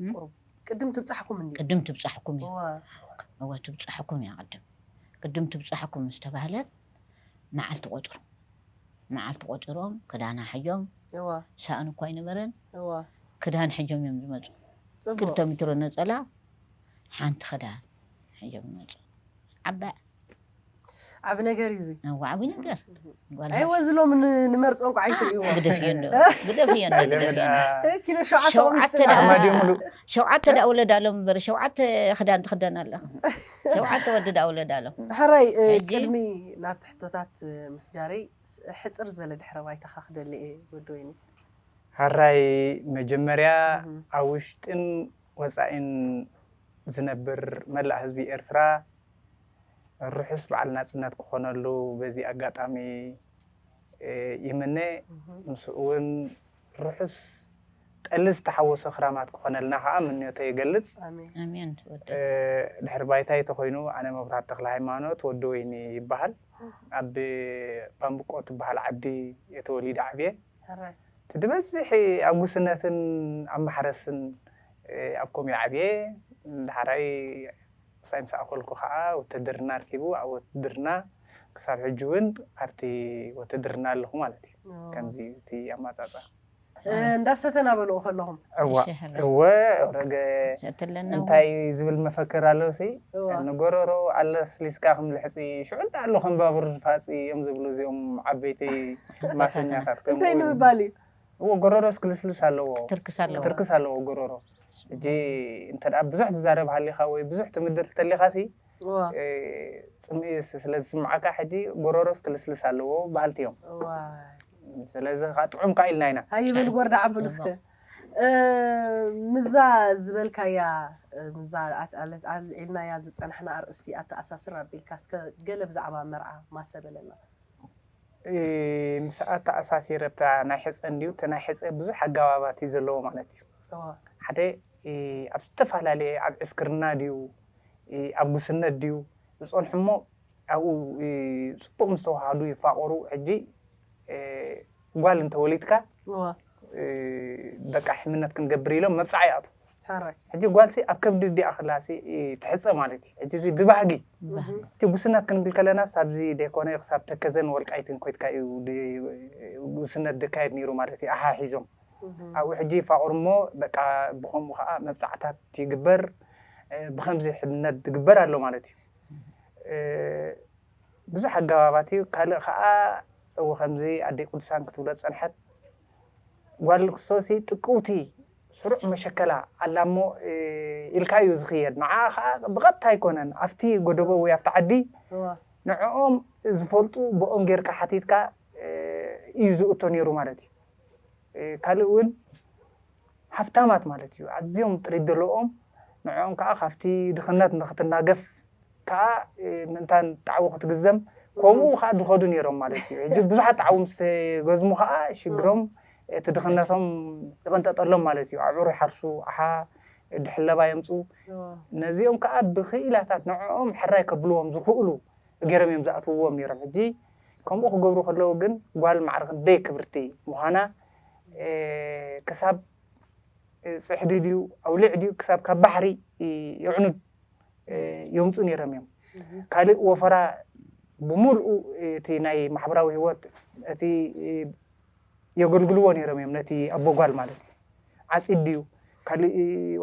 እም? ቁሩብ ቅድም ትብጻሕኩም እንዲ ቅድም ትብጻሕኩም እዩ እዋ እወ ትብጻሕኩም እያ ቅድም ቅድም ትብጻሕኩም ዝተባህለ መዓልቲ ቆጽሩ መዓልቲ ቆጽሮም ክዳና ሕጆም እዋ ሳእን እኳ ኣይነበረን እዋ ክዳን ሕጆም እዮም ዝመፁ ጽቡቅ ክልተ ሚትሮ ነፀላ ሓንቲ ክዳን ሕጆም ይመፁ ዓባይ ዓቢ ነገር እዩ እዚ እዋ ዓብይ ነገር ጓል ኣይወ ዝሎም ንመርጾ እንኳ ኣይትርእይዎ ግደፍዮ እንዶ ግደፍዮ እንዶ ግደፍዮ እንዶ ኪሎ ሸውዓተ ሸውዓተ ቆሚስትና ደኣ- ኣማዲኡ ሙሉእ ሸውዓተ ደኣ ውለድ ኣሎም እምበር ሸውዓተ ክዳን ትክደን ኣለኻ ሸውዓተ ወዲ ደኣ ውለድ ኣሎም ሕራይ እ፣ ሕጂ- ቅድሚ ናብ ትሕቶታት እ፣ ምስጋረይ ስ- ሕፅር ዝበለ ድሕረ ባይታኻ ክደሊ እየ ወዲ ወይኒ ሕራይ መጀመርያ እህ፣ ኣብ ውሽጥን ወፃኢን ዝነብር መላእ ህዝቢ ኤርትራ ርሑስ በዓል ናፅነት ክኾነሉ በዚ ኣጋጣሚ እ፣ ይምነ እህ፣ ምስኡ እውን ርሑስ እል ዝተሓወሶ ክራማት ክኾነልና ከዓ ምንዮተይ ይገልፅ። ኣሜን። ኣሜን ወደ እ፣ ድሕሪ ባይታይ ተኮይኑ ኣነ መብራት ተክለ ሃይማኖት ወዲ ወይኒ ይበሃል። ኣብ ባምብቆ ትበሃል ዓዲ የተወሊደ ዓብየ። ሕራይ እቲ ዝበዝሕ ኣብ ጉስነትን ኣብ ማሕረስን እ፣ ኣብ ኮም ዓብየ። ዳሕራይ ሳይ ምስ ኣኸልኩ ከዓ ውትድርና ኣርኪቡ ኣብ ውትድርና ክሳብ ሕጂ እውን ኣብቲ ውትድርና ኣለኹ ማለት እዩ። ከምዚ እቲ ኣማፃፃ እንዳሰተ ናበልኡ ከለኹም እዋ እሺ፣ ሕራይ። እወ ረገ ሰትለና እንታይ ዝብል መፈክር ኣሎ ሲ እዋ። ንጎረሮ ኣለስሊስካ ክም ልሕፂ ሽዑ ኣሎ ከም ባቡር ዝፋፂ እዮም ዝብሉ እዚኦም ዓበይቲ ማሰኛታት ከም እንታይ እውን- ንምባል እዩ እዎ ጎረሮስ ክልስልስ ኣለዎ ክትርክስ ኣለዎ ክትርክስ ኣለዎ ጎረሮ ሕጂ እንተ ደኣ ብዙሕ ትዛረብ ሃሊኻ ወይ ብዙሕ ትምድር ተሊኻ ሲ እዋ እ፣ ፅምኢ ስ- ስለ ዝስምዓካ ሕጂ ጎረሮስ ክልስልስ ኣለዎ በሃልቲ እዮም እዋ ስለዚ ከዓ ጥዑም ከዓ ኢልና ኢና ሃየ በል ወርዳ ዓብሉ እስከ እ፣ ምዛ ዝበልካያ እ፣ ምዛ ኣት- ኣለ- ኣልዒልናያ ዝፀናሕና ኣርእስቲ ኣተኣሳስር ኣቢልካ እስከ ገለ ብዛዕባ መርዓ ማሰ በለና እ፣ ምስ ኣተኣሳሲረ ብታ ናይ ሕፀ እንድዩ እቲ ናይ ሕፀ ብዙሕ ኣገባባት እዩ ዘለዎ ማለት እዩ እዋ ሓደ እ፣ ኣብ ዝተፈላለየ ኣብ ዕስክርና ድዩ እ፣ ኣብ ጉስነት ድዩ ዝፀንሑ እሞ ኣብኡ እ፣ ፅቡቅ ምስ ተዋሃዱ ይፋቀሩ ሕጂ እ፣ ጓል እንተወሊድካ እዋ እ፣ በቃ ሕምነት ክንገብር ኢሎም መብፃዓ ይኣቱ ሕራይ ሕጂ ጓልሲ ኣብ ከብዲ ዲኣ ክላሲ እ፣ ትሕፀ ማለት እዩ ሕጂ እዚ ብባህጊ ባህሊ እቲ ጉስነት ክንብል ከለናስ ኣብዚ ደይኮነ ክሳብ ተከዘን ወልቃይትን ኮይድካ እዩ ድ- ጉስነት ድካየድ ነይሩ ማለት እዩ ኣሓሒዞም ኣብኡ ሕጂ ይፋቅሩ እሞ በቃ ብከምኡ ከዓ መብፃዕታት ይግበር እ፣ ብከምዚ ሕድነት ትግበር ኣሎ ማለት እዩ እ፣ ብዙሕ ኣገባባት እዩ ካልእ ከዓ እው ከምዚ ኣደይ ቅዱሳን ክትብሎ ዝፀንሐት ጓል ክሶሲ ጥቅውቲ ስሩዕ መሸከላ ኣላ እሞ እ፣ ኢልካ እዩ ዝኽየድ ንዓ ከዓ ብቐጥታ ኣይኮነን ኣብቲ ጎደቦ ወይ ኣብቲ ዓዲ እዋ ንዕኦም ዝፈልጡ ብኦም ጌርካ ሓቲትካ እ፣ እዩ ዝእቶ ነይሩ ማለት እዩ እ፣ ካልእ እውን ሃፍታማት ማለት እዩ ኣዝዮም ጥሪት ዘለኦም ንዕኦም ከዓ ካብቲ ድኽነት ንክትናገፍ ከዓ እ፣ ምእንታን ጣዕዊ ክትግዘም ከምኡ ከዓ ዝኸዱ ነይሮም ማለት እዩ ሕጂ ብዙሓት ጣዕዊ ምስ ገዝሙ ከዓ ሽግሮም እቲ ድኽነቶም ይቕንጠጠሎም ማለት እዩ ኣብዑር ይሓርሱ ኣሓ ድሕለባ የምፁ እዋ ነዚኦም ከዓ ብክኢላታት ንዕኦም ሕራይ ከብልዎም ዝኽእሉ ገይሮም እዮም ዝኣትውዎም ነይሮም ሕጂ ከምኡ ክገብሩ ከለዉ ግን ጓል ማዕረ ክንደይ ክብርቲ ምዃና እ፣ ክሳብ እ፣ ፅሕዲ ድዩ ኣውሊዕ ድዩ ክሳብ ካብ ባሕሪ እ፣ የዕኑድ እ፣ የምፁ ነይሮም እዮም ካልእ ወፈራ ብምልኡ እቲ ናይ ማሕበራዊ ህይወት እቲ እ፣ የገልግልዎ ነይሮም እዮም ነቲ ኣቦ ጓል ማለት እዩ ዓፂድ ድዩ ካልእ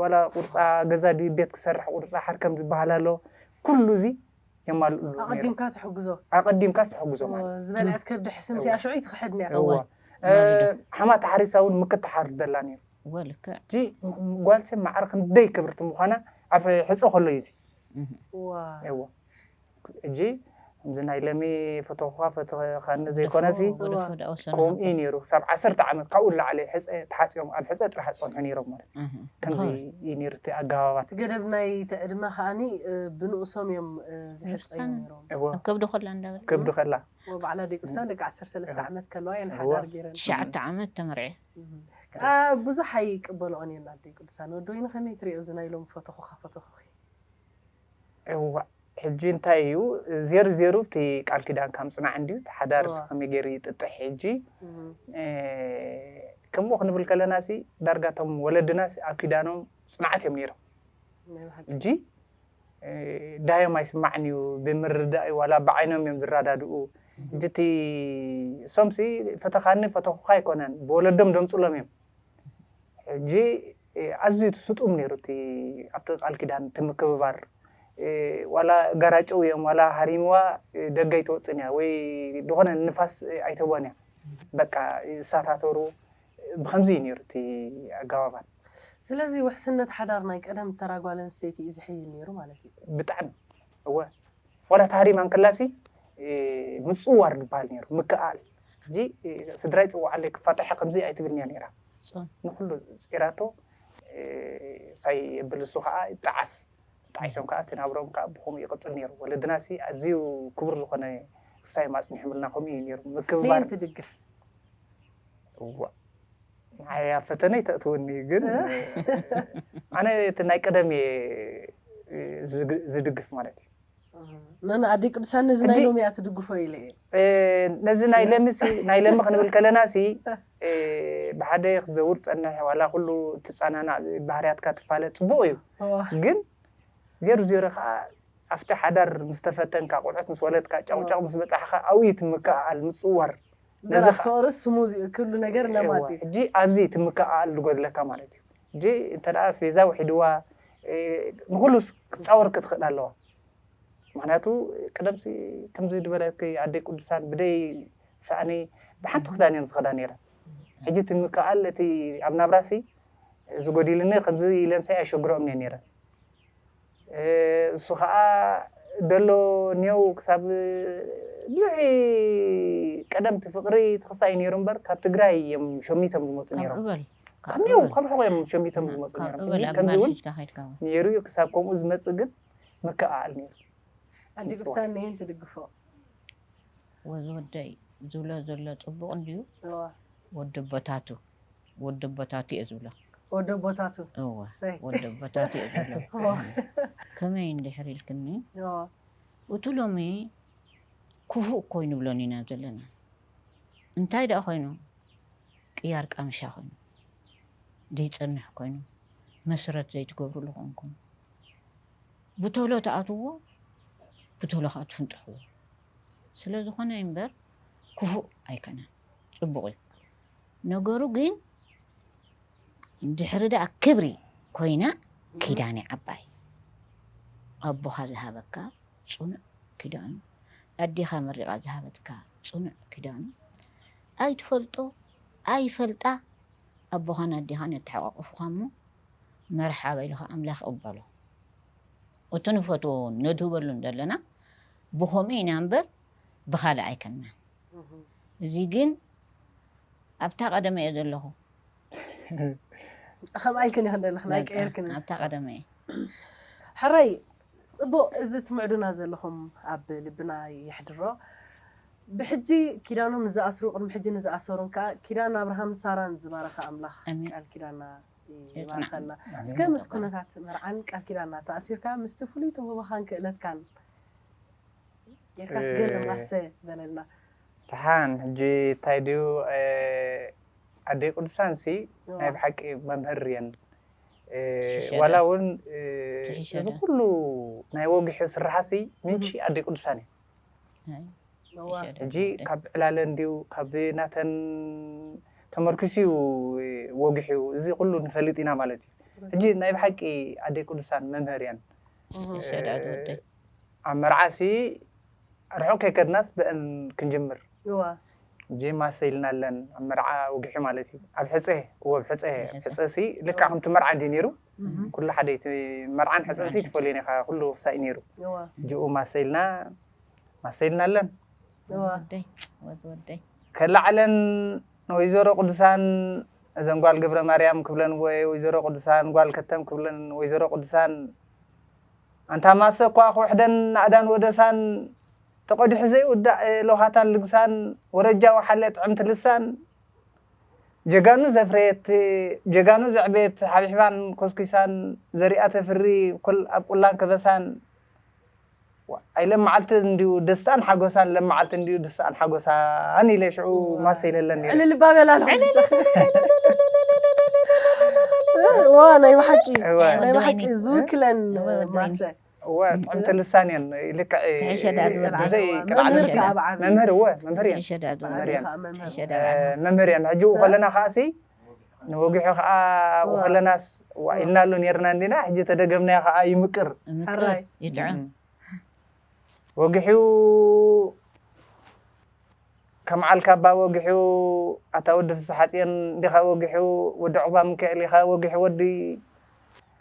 ዋላ ቁርፃ ገዛ ድዩ ቤት ክሰርሕ ቁርፃ ሓር ከም ዝበሃል ኣሎ ኩሉ እዚ የማልእሉ ነይሮም። ኣቐዲምካ ትሕግዞ ኣቐዲምካ ትሕግዞ ማለት እዩ። ዝበልዐት ከብዲ ሕስምቲ ኣሽዑ ትኽሕድ ነያ እዋ እ፣ ሓማት ሓሪሳ እውን ምክትሓር ደላ ነይሩ ወልክዕ ሕጂ ጓልሲ ማዕረ ክንደይ ክብርቲ ምዃና ኣብ ሕፀ ከሎ እዩ እዚ እዋ እዎ ሕጂ ከምዚ ናይ ለሚ ፈተኹኻ ፈተኻኒ ዘይኮነሲ ወደ ፈደኦ ሰነ ከምኡ እዩ ነይሩ ክሳብ ዓሰርተ ዓመት ካብኡ ንላዕሊ ሕፀ ተሓፂኦም ኣብ ሕፀ ጥራሕ ዝፀንሑ ነይሮም ማለት እዩ። ከምዚ እዩ ነይሩ እቲ ኣገባባት እቲ ገደብ ናይ እቲ ዕድመ ከዓኒ እ፣ ብንኡሶም እዮም እ፣ ዝሕፀዩ ንሳን- ነይሮም እዎ ኣብ ከብዲ ኮላ እንዳበለ ከብዲ ከላ ወባዕላ ደቂ ቅዱሳን ደቂ ዓሰርተ ሰለስተ ዓመት ከለዋ እየን ሓዳር ገይረን ትሽዓተ ዓመት ተመርዐ አ፣ ብዙሕ ኣይቅበልኦን እየን ኣደይ ቅዱሳን ወዲ ወይኒ ከመይ ትሪኦ እዚ ናይ ሎሚ ፈተኹኻ ፈተኹኺ እዋ ሕጂ እንታይ እዩ ዜሩ ዜሩ እቲ ቃል ኪዳን ካብ ምፅናዕ እንድዩ እቲ ሓዳር እዋ። ከመይ ገይሩ ይጥጥሕ ሕጂ እም፣ እ፣ ከምኡ ክንብል ከለና ሲ ዳርጋቶም ወለድና ሲ ኣብ ኪዳኖም ፅናዓት እዮም ነይሮም ናይ ብሓቂ። ሕጂ እ፣ ዳዮም ኣይስማዕን እዩ ብምርዳእ እዩ ዋላ ብዓይኖም እዮም ዝረዳድኡ ሕጂ እቲ እሶም ሲ ፈተኻኒ ፈተኹካ ኣይኮነን ብወለዶም ደምፅሎም እዮም ሕጂ እ፣ ኣዝዩ እቲ ስጡም ነይሩ እቲ ኣብቲ ቃል ኪዳን እቲ ምክብባር እ፣ ዋላ ጋራጨው እዮም ዋላ ሃሪምዋ እ፣ ደገ ኣይትወፅን እያ ወይ ዝኾነ ንፋስ እ፣ ኣይተዋን እያ በቃ ይሳታተሩ እ፣ ብከምዚ እዩ ነይሩ እቲ ኣገባባት ስለዚ ውሕስነት ሓዳር ናይ ቀደም ተራ ጓል ኣንስተይቲ እዩ ዝሕይል ነይሩ ማለት እዩ ብጣዕሚ እወ ዋላ ታሪማ እንከላሲ እ፣ ምፅዋር ዝበሃል ነይሩ ምክኣል ሕጂ እ፣ ስድራይ ፅዋዓለይ ክፋታሐ ከምዚ ኣይትብልን እያ ነይራ ጾም ንኩሉ ፂራቶ እ፣ ሳይ የብል እሱ ከዓ ይጠዓስ ጣዒሶም ከዓ እቲ ናብሮም ከዓ ብከምኡ ይቅፅል ነይሩ ወለድና ሲ ኣዝዩ ክቡር ዝኾነ ክሳይ ማፅኒሖምልና ከምኡ እዩ ነይሩ ምክብባር መን ትድግፍ እዋ ንዓይ ኣብ ፈተነ ይተእትውኒ ግን ኣነ እቲ ናይ ቀደም እየ ዝግ- ዝድግፍ ማለት እዩ። ነን ኣደይ ቅዱሳን ነዚ ናይ ሎሚ እያ ትድግፎ ኢለ እየ። እ፣ ነዚ ናይ ለምሲ ናይ ለሚ ክንብል ከለና ሲ እ፣ ብሓደ ክትዘውር ፀንሕ ዋላ ኩሉ ትፃናናዕ ባህርያትካ ትፋለጥ ፅቡቅ እዩ። ግን ዜሩ ዜሩ ከዓ ኣብቲ ሓዳር ምስ ተፈተንካ፣ ቁልዑት ምስ ወለድካ፣ ጨቕጨቕ ምስ በፃሕካ፣ ኣብኡ እዩ እቲ ምክእኣል ምፅዋር። ነዚ ገና ኸ- ፍቕሪ ስሙዝ እዩ፣ ኩሉ ነገር ለማፅ እዩ። ሕጂ ኣብዚ እቲ ምክእኣል ዝጎድለካ ማለት እዩ። ሕጂ እንተ ደኣ ኣስቤዛ ውሒድዋ እ፣ ንኩሉ ክትፃወር ክትኽእል ኣለዋ። ምክንያቱ ቅደምሲ ከምዚ ዝበለኪ ኣደይ ቅዱሳን ብደይ ሰኣኒ ብሓንቲ ክዳን እየን ዝኸዳ ነይረን። ሕጂ እቲ ምክኣል እቲ ኣብ ናብራሲ ዝጎዲልኒ ከምዚ ኢለንሲ ኣየሸግረኦም እየ ነይረን። እ፣ እሱ ከዓ ደሎ ኔው ክሳብ ብዙሕ ቀደምቲ ፍቅሪ ትኽሳይ ነይሩ እምበር ካብ ትግራይ እዮም ሸሚቶም ዝመፁ ካብ ነይሮም። ዕበል ካብ ኔው ካብ ሕቆ እዮም ሸሚቶም ዝመፁ ካብ ነይሮም። ዕበል ሕጂ ከምዚ ኣግባር እውን ሒዝካ ከይድካ እውን ነይሩ እዩ ክሳብ ከምኡ ዝመፅእ ግን ምክኣል ነይሩ። ኣደይ ቅዱሳን ነየን ትድግፎ? ወዚ ወደይ ዝብሎ ዘሎ ፅቡቅ እንድዩ። እዋ፣ ወዲ ኣቦታቱ ወዲ ኣቦታቱ እየ ዝብሎ። ወዲ ኣቦታቱ እወ ሰይ። ወዲ ኣቦታቱ እየ ዝብሎ። እዋ፣ ከመይ እንድሕር ኢልክኒ እዋ፣ እቱ ሎሚ ክፉእ ኮይኑ ብሎን ኢና ዘለና። እንታይ ደኣ ኮይኑ ቅያር ቃምሻ ኮይኑ ዘይፀንሕ ኮይኑ መስረት ዘይትገብርሉ ኮንኩም ብቶሎ ትኣትዎ ብቶሎ ከዓ ትፍንጥሕዎ። ስለ ዝኾነ እምበር ክፉእ ኣይከነን፣ ፅቡቕ እዩ። ነገሩ ግን ድሕሪ ደኣ ክብሪ ኮይና ኪዳን እዩ ዓባይ። ኣቦኻ ዝሃበካ ፅኑዕ ኪዳኑ፣ ኣዴኻ መሪቓ ዝሃበትካ ፅኑዕ ኪዳኑ ኣይትፈልጦ ኣይፈልጣ ኣቦኻን ኣዴኻን የተሓቋቑፉኻ እሞ መርሓባ ኢልኻ ኣምላኽ እበሎ። እቲ ንፈትዎ ነድህበሉ ዘለና ብኸምኡ ኢና እምበር ብኻልእ ኣይከናን። እዚ ግን ኣብታ ቀደመ እየ ዘለኹ። ከምኣ ኢልክን ኢኽን ዘለኽን ኣይቀየርክንን። ኣብታ ቀደመ እየ። ሕራይ፣ ፅቡቕ፣ እዚ ትምዕዱና ዘለኹም ኣብ ልብና የሕድሮ። ብሕጂ ኪዳኖም ንዝኣስሩ፣ ቅድሚ ሕጂ ንዝኣሰሩን ከዓ ኪዳን ኣብርሃምን ሳራን ዝባረኸ ኣምላኽ ኣሜን። ቃል ኪዳና የጽንዓና። ይባርከና። እስከ ምስ ኩነታት መርዓን ቃል ኪዳና ተኣሲርካ ምስቲ ፍሉይ ተውህቦኻን ክእለትካን ጌርካ ስገር እ- ማሰ በለልና። ደሓን ሕጂ እንታይ ድዩ እ፣ ኣደይ ቅዱሳን ሲ እዋ። ናይ ብሓቂ መምህር እየን እ፣ ትሕሸ ዋላ ዶ? እውን እ፣ ትሕሸ እዚ ዶ? ኩሉ ናይ ወግሒ ስራሓሲ ምንጪ ኣደይ ቅዱሳን እዩ። ኣይ፣ እዋ። ትሕሸ ዶ? ሕጂ ካብ ዕላለ እንድዩ ካብ ናተን ተመርኪሱ እዩ ወግሑ እዚ ኩሉ ንፈልጥ ኢና ማለት እዩ። ሕጂ ናይ ብሓቂ ኣደይ ቅዱሳን መምህር እየን። እህ። ትሕሸ ዶ ወደይ? ኣብ መርዓሲ ርሑቕ ከይከድናስ ብአን ክንጅምር እዋ። ጄ ማሰ ኢልና ኣለን ኣብ መርዓ ወግሒ ማለት እዩ ኣብ ሕፀ እዎ ኣብ ሕፀ ኣብ ሕፀ። ሕፀሲ ልክዕ ከምቲ መርዓ እንዲ ነይሩ እህ። ኩሉ ሓደ እቲ መርዓን ሕፀን ሲ ትፈልዮ ኢኻ ኩሉ ክሳይ ነይሩ እዋ። ጅኡ ማሰ ኢልና ማሰ ኢልና ኣለን እዋ። ወደይ ወድ ወደይ ከላዕለን ንወይዘሮ ቅዱሳን እዘን ጓል ገብረ ማርያም ክብለን ወይ ወይዘሮ ቅዱሳን ጓል ከተም ክብለን ወይዘሮ ቅዱሳን ኣንታ ማሰ እኳ ክውሕደን ናእዳን ወደሳን ተቐዲሑ ዘይውዳእ ለውሃታን ልግሳን ወረጃ ወሓለ ጥዕምቲ ልሳን ጀጋኑ ዘፍረየት ጀጋኑ ዘዕበየት ሓቢሕባን ኮስኪሳን ዘሪኣ ተፍሪ ኩል ኣብ ቁላን ከበሳን ኣይለ መዓልቲ እንዲዩ ደስታን ሓጎሳን ለመዓልቲ እንዲዩ ደስታን ሓጎሳን ኢለ ሽዑ ማሰ ኢለለን ነይረ። ዕልል ባበላ ኣለኹ። ዋ ናይ ብሓቂ እወ። ናይ ብሓቂ ወደይኒ። ዝውክለን እወ፣ ወደይኒ። ማሰ እወ ጥዕምቲ ልሳን እየን ልክዕ ትሕሸ ዳኣ ዝወደይ። ዘይ መምህር ቅልዓት ከኣ ብዓቢ መምህር እወ መምህር እየን ትሕሸ ዳኣ ዝወደይ። መምህር እየን። ትሕሸ እ፣ ዳኣ ብዓቢ። መምህር እየን ሕጂ ከለና ከዓሲ ንወጊሑ ከዓ እወ። ከለናስ ዋ ኢልና ኣሎ ነርና እንዲና ሕጂ ተደገምናዮ ከዓ ይምቅር ምቅር ሕራይ። ይጥዕም። ወጊሑ ከም ዓልካ ኣባ ወጊሑ ኣታ ወዲ ፍስሓ ጽዮን እንዲኻ ወጊሑ ወዲ ዑቕባ ሚካኤል ኢኻ ወጊሑ ወዲ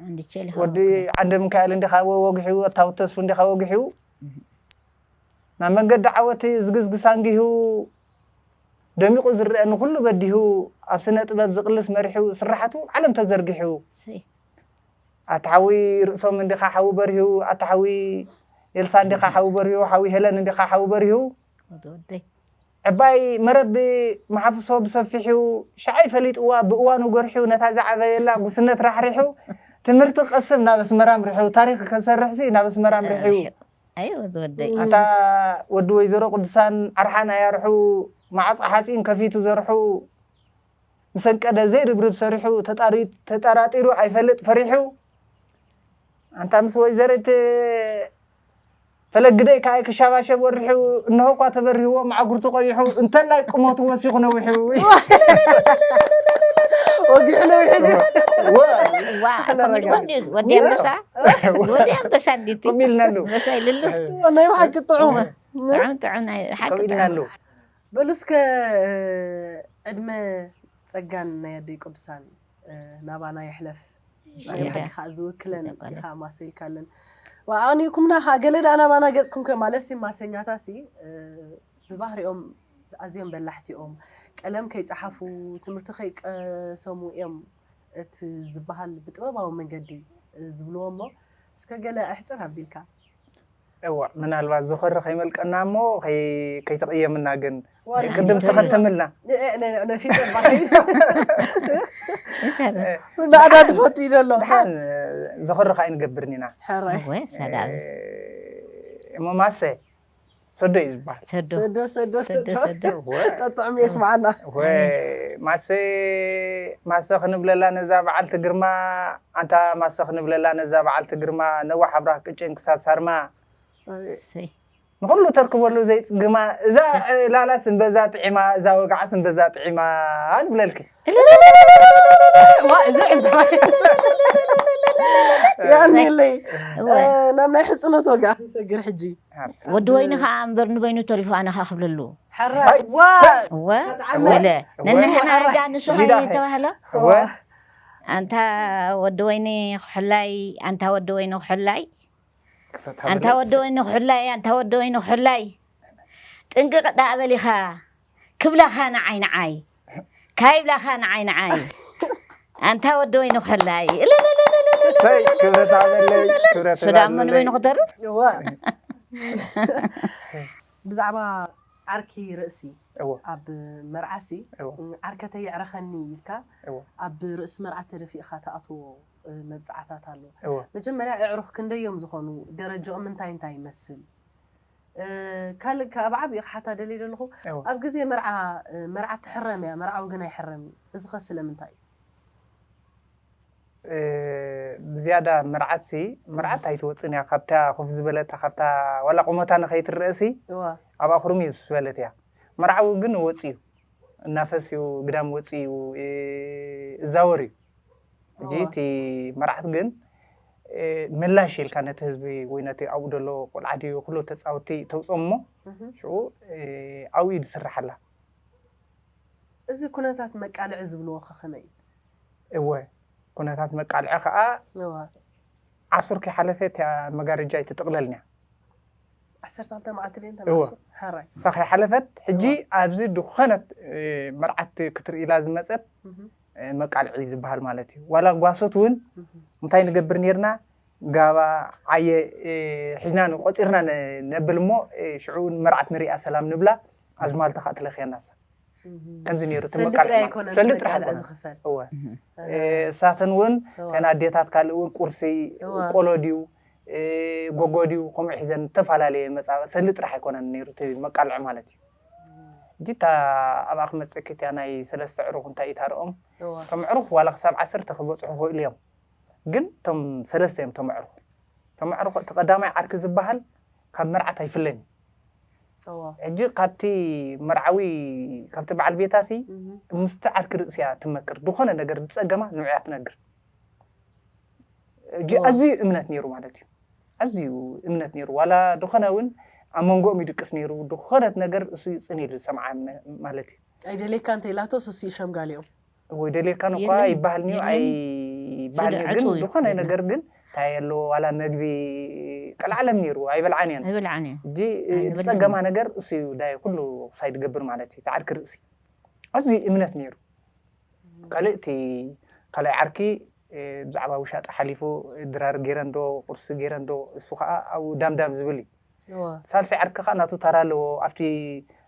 እንድቸል ወዲ ዓንደ ሚካኤል እንዲኻ ወ- ወጊሑ ኣታ ወዲ ተስፉ እንዲኻ ወጊሑ ናብ መንገዲ ዓወት ዝግዝግስ ኣንጊሁ ደሚቑ ዝረአ ንኹሉ በዲሁ ኣብ ስነ ጥበብ ዝቕልስ መሪሑ ስራሓቱ ዓለም ተዘርጊሑ ሰይ ኣታ ሓዊ ርእሶም እንዲኻ ሓዊ በሪሁ ኣታ ሓዊ ኤልሳ እንዲኻ ሓዊ በሪሁ ሓዊ ሄለን እንዲኻ ሓዊ በሪሁ ወዲ ወደይ። ዕባይ መረብ መሓፍሶ ብሰፊሑ ሻዓይ ፈሊጥዋ ብእዋኑ ገርሑ ነታ ዝዓበየላ ጉስነት ራሕሪሑ ትምህርቲ ቀስም ናብ ኣስመራ ምርሑ ታሪኽ ከሰርሕሲ ናብ ኣስመራ ምርሑ ኣይ ወዲ ወደይ ኣታ ወዲ ወይዘሮ ቅዱሳን ኣርሓን ኣያርሑ ማዕፆ ሓፂን ከፊቱ ዘርሑ ምሰንቀደ ዘይርብርብ ሰሪሑ ተጣሪ- ተጠራጢሩ ኣይፈልጥ ፈሪሑ ኣንታ ምስ ወይዘሪት ፈለግደይ ከኣ ክሻባሸብ ወሪሑ እንሆ እኳ ተበሪህዎ መዓጉርቱ ቆይሑ እንተላይ ቁመቱ ወሲኹ ነዊሑ ወጊሑ ነዊሑ ድዩ? ወ ዋ ከምኡ ወዲ ወዲ ኣንበሳ ወዲ ኣንበሳ እንዲቲ ከምኡ ኢልናሉ ኣንበሳ ኢልሉ ናይ ብሓቂ ጥዑም ጥዑም ጥዑም ናይ ሓቂ ከምኡ ጥዑም ኢልናሉ በሉ እስከ ዕድመ ጸጋን ናይ ኣደይ ቅዱሳን ናባና ይሕለፍ ናይ ይደ- ብሓቂ ከዓ ዝውክለን ይደቀለ። ኢኻ ማሰ ኢልካለን ኣቐኒእኩምና ከዓ ገለ ደኣ ናባና ገጽኩም ከ ማለት ሲ ማሰኛታ ሲ ብባህሪኦም ኣዝዮም በላሕቲ እዮም ቀለም ከይጸሓፉ ትምህርቲ ከይቀሰሙ እዮም እቲ ዝበሃል ብጥበባዊ መንገዲ ዝብልዎ እሞ እስከ ገለ ኣሕፅር ኣቢልካ እዋ ምናልባት ዝኸሪ ከይመልቀና እሞ ከይ- ከይተቐየምና ግን ዋላ ቅድም ተኸተምልና ነፊጠ ባኸይ ናዕዳ ድፈት እዩ ዘሎ ድሓን ዝኸሪ ከኣ ንገብርን ኢና ሕራይ ወይ ሰላም እሞ ማሰ ሰዶ እዩ ዝበሃል ሰዶ ሰዶ ሰዶ ሰዶ ሰዶ ሰዶ ጠጥዑም የስማዓና ወ ማሰ ማሰ ክንብለላ ነዛ በዓልቲ ግርማ ኣንታ ማሰ ክንብለላ ነዛ በዓልቲ ግርማ ነዋሕ ኣብራክ ቅጭን ክሳብ ሳርማ ሰይ ንኩሉ ተርክበሉ ዘይፅግማ እዛ ዕላላ ስንበዛ ጥዒማ እዛ ወግዓ ስንበዛ ጥዒማ ንብለልኪ ዋ እዚ ዕንበባ የቐንየለይ እወ ናብ ናይ ሕፅኖት ወግዓ ክንሰግር ሕጂ ወዲ ወይኒ ከዓ እምበር ንበይኑ ተሪፉ ኣነ ከዓ ክብለሉ ሕራይ ዋ እወ ተጣዕመ። ወለ ነንሕና ሕራይ። ጋ ንሱ ሊዳ ይተባህሎ እወ ኣንታ ወዲ ወይኒ ክሕላይ ኣንታ ወዲ ወይኒ ክሕላይ ኣንታ ወዲ ወይኒ ክሕላይ ኣንታ ወዲ ወይኒ ክሕላይ ጥንቅቕ ዳኣ በሊኻ ክብላኻ ንዓይ ንዓይ ካይብላኻ ንዓይ ንዓይ ኣንታ ወዲ ወይኒ ክሕላይ ሰይ ክብረት ኣበለይ ክብረት ሱዳሞ ንበይኑ ክተርፍ እወ ብዛዕባ ዓርኪ ርእሲ እወ ኣብ መርዓሲ እወ ዓርከተይ የዕረኸኒ ኢልካ እወ ኣብ ርእሲ መርዓት ተደፊእካ ትኣትዎ መብፅዓታት ኣሎ እወ መጀመርያ ኣዕሩኽ ክንደዮም ዝኾኑ ደረጃኦም እንታይ እንታይ ይመስል ካልእ ካብ ዓብዪ ክሓታ ደልየ ዘለኹ እወ ኣብ ግዜ መርዓ መርዓ ትሕረም እያ መርዓዊ ግን ኣይሕረም እዩ እዚ ኸ ስለምንታይ እዩ ብዝያዳ መርዓትሲ መርዓት ኣይትወፅን እያ ካብታ ኮፍ ዝበለታ ካብታ ዋላ ቁመታ ንኸይትረእሲ እዋ ኣብ ኣኽሩም እዩ ዝበለት እያ መርዓዊ ግን ወፂ እዩ እናፈስ እዩ ግዳም ወፂ እዩ እዛወር እዩ እጂ እዋ እቲ መርዓት ግን ምላሽ ኢልካ ነቲ ህዝቢ ወይ ነቲ ኣብኡ ዘሎ ቆልዓ ድዩ ኩሉ ተፃወቲ ተውፅኦም እሞ እህ። ሽዑ ኣብኡ እዩ ዝስርሓላ እዚ ኩነታት መቃልዒ ዝብልዎ ከ ከመይ እዩ እወ ኩነታት መቃልዒ ከዓ እዋ ዓሱር ከይሓለፈ እቲያ መጋረጃ ኣይትጥቕለልንያ ዓሰርተ ክልተ መዓልቲ ድየ እወ። ሓራይ እሳ ከይሓለፈት ሕጂ ኣብዚ ድኾነት መርዓት ክትርኢ ኢላ ዝመፀት እህ፣ መቃልዒ ዝበሃል ማለት እዩ ዋላ ጓሶት እውን እህ። እንታይ ንገብር ነርና ጋባ ዓየ ሒዝና ቆፂርና ነብል እሞ ሽዑ መርዓት ንሪኣ ሰላም ንብላ ኣዝማልታ ከዓ ትለኽየና እሳ ከምዚ ነይሩ እቲ ሰልዲ መቃልዒ ጥራይ ማለት። ኣይኮነን ሰልዲ እቲ ጥራይ መቃልዒ ኣይኮነን። ዝኽፈል እወ እሳተን እውን እወ። ተን ኣዴታት ካልእ እውን ቁርሲ እወ። ቆሎ ድዩ ጎጎ ድዩ ከምኡ ሒዘን ዝተፈላለየ መፃ ሰልዲ ጥራሕ ኣይኮነን ነይሩ እቲ መቃልዒ ማለት እዩ ሕጂ እታ ኣብኣ ክመፀኪ እቲያ ናይ ሰለስተ ዕሩኽ እንታይ እዩ ታርኦም እወ። እቶም ዕሩኽ ዋላ ክሳብ ዓሰርተ ክበፅሑ ክኽእሉ እዮም ግን እቶም ሰለስተ እዮም እቶም ዕሩኽ እቶም ዕሩኽ እቲ ቀዳማይ ዓርኪ ዝበሃል ካብ መርዓት ኣይፍለን እዩ እወ። ሕጂ ካብቲ መርዓዊ ካብቲ በዓል ቤታሲ እህ፣ ምስቲ ዓርኪ ርእሲ እያ ትመክር ዝኾነ ነገር ብፀገማ ንዕያ ትነግር ሕጂ እወ። ኣዝዩ እምነት ነይሩ ማለት እዩ ኣዝዩ እምነት ነይሩ ዋላ ዝኾነ እውን ኣብ መንጎኦም ይድቅስ ነይሩ ዝኾነት ነገር እሱ እዩ ፅን ኢሉ ዝሰምዓ ማለት እዩ ኣይደልየካ እንተ ኢላቶ ስሲ ሸምጋሊኦም ወይ ደልየካን እኳ የለን፣ ይበሃል ኒዮ የለን። ኣይበሃል ስለ ኒዮ ግን ዕጹው እዩ፣ ዝኾነ የለን። ነገር ግን እንታይ ኣለዎ ዋላ መግቢ ቀልዓለም ነይሩ ኣይበልዓን እየን ኣይበልዓን እየ ሕጂ ኣይበልዓን ዝፀገማ እየ። ነገር እሱ እዩ ዳይ ኩሉ ክሳይ ድገብር ማለት እዩ ተዓርኪ ርእሲ ኣዝዩ እምነት ነይሩ ካልእ እቲ ካልኣይ ዓርኪ እ፣ ብዛዕባ ውሻጣ ሓሊፉ ድራር ገይረን ዶ ቁርሲ ገይረን ዶ እሱ ከዓ ኣብኡ ዳምዳም ዝብል እዩ እወ። ሳልሳይ ዓርኪ ከዓ ናቱ ታራ ኣለዎ ኣብቲ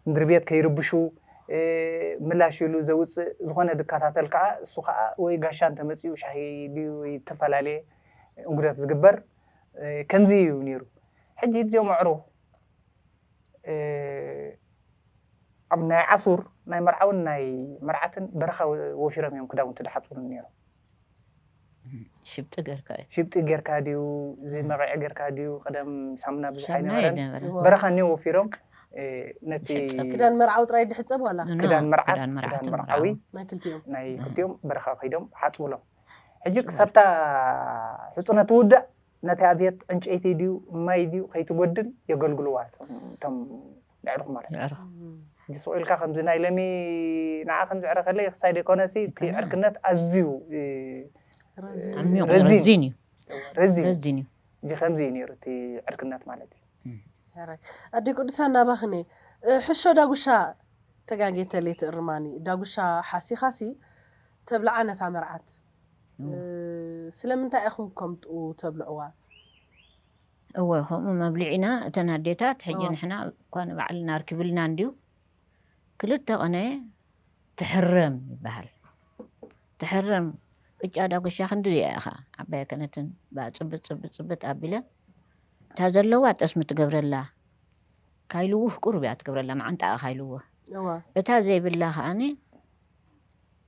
ምድሪ ቤት ከይርብሹ፣ እ፣ ምላሽ ኢሉ ዘውፅእ ዝኾነ ዝከታተል ከዓ፣ እሱ ከዓ ወይ ጋሻ እንተመፂኡ ሻሂ ድዩ ወይ ዝተፈላለየ እንጉደት ዝግበር፣ እ፣ ከምዚ እዩ ነይሩ። ሕጂ እዚኦም ኣዕሩኽ፣ እ፣ ኣብ ናይ ዓሱር ናይ መርዓውን ናይ መርዓትን በረኻ ወ-፣ ወፊሮም እዮም ክዳውንቲ ድሓፅቡ ነይሮም። ሽብጢ ጌርካ እዩ። ሽብጢ ጌርካ ድዩ፣ እዚ መቐዒ ጌርካ ድዩ፣ ቀደም ሳሙና ብዙሕ ሳሙና ኣይነበረን። ኣይነበረን። እዎ። በረኻ እኒኦ ወፊሮም፣ እ፣ ነቲ ሕጸብ። ክዳን መርዓዊ ጥራይ ድሕጸብ ዋላ? ኖ፣ ክዳን መርዓት፣ ክዳን መርዓትን ክዳን መርዓዊ መርዓዊ። ናይ ክልቲኦም። ናይ ክልቲኦም በረኻ ከይዶም ሓጽብሎም። ሕጂ ሽወር። ክሳብታ ሕጽኖት ትውዳእ ነቲ ኣብየት ዕንጨይቲ ድዩ ማይ ድዩ ከይትጎድል የገልግልዋ እቶም ኣዕሩኽ ማለት እዩ። ኣዕሩኽ። እም። ሕጂ ስቕ ኢልካ ከምዚ ናይ ለሚ ንዓ ከምዚ ዕረኸለይ ክሳይ ደይኮነሲ እቲ ኣና። ዕርክነት ኣዝዩ፣ እ፣ ረዚን። ዓሚቕ ረዚን። ረዚን እዩ። ረዚን። ረዚን እዩ። እዚ ከምዚ እዩ ነይሩ እቲ ዕርክነት ማለት እዩ። እም። ሕራይ። ኣደይ ቅዱሳን ናባኽን እየ። እ፣ ሕሾ ዳጉሻ ተጋጌተለይ ትእርማኒ። ዳጉሻ ሓሲኻሲ ተብልዓ ነታ መርዓት። እም። እ፣ ስለምንታይ ኢኹም ከምኡ ተብልዕዋ? እወ፣ ከምኡ መብልዒና እተን ኣዴታት፣ ሕጂ እወ። ንሕና እኳ ንባዕልና ኣርኪብልና እንድዩ። ክልተ ቐነ ትሕረም ይበሃል። ትሕረም ቅጫ ዳጉሻ ክንዲ እዚኣ ኢኻ። ዓባይ ከነትን ብኣ ጽብጥ፣ ጽብጥ፣ ጽብጥ ኣቢለ፣ እታ ዘለዋ ጠስሚ ትገብረላ። ካይልውህ ቁሩብ እያ ትገብረላ፣ መዓንጣኣ ካይልውህ። እወ። እታ ዘይብላ ከኣኒ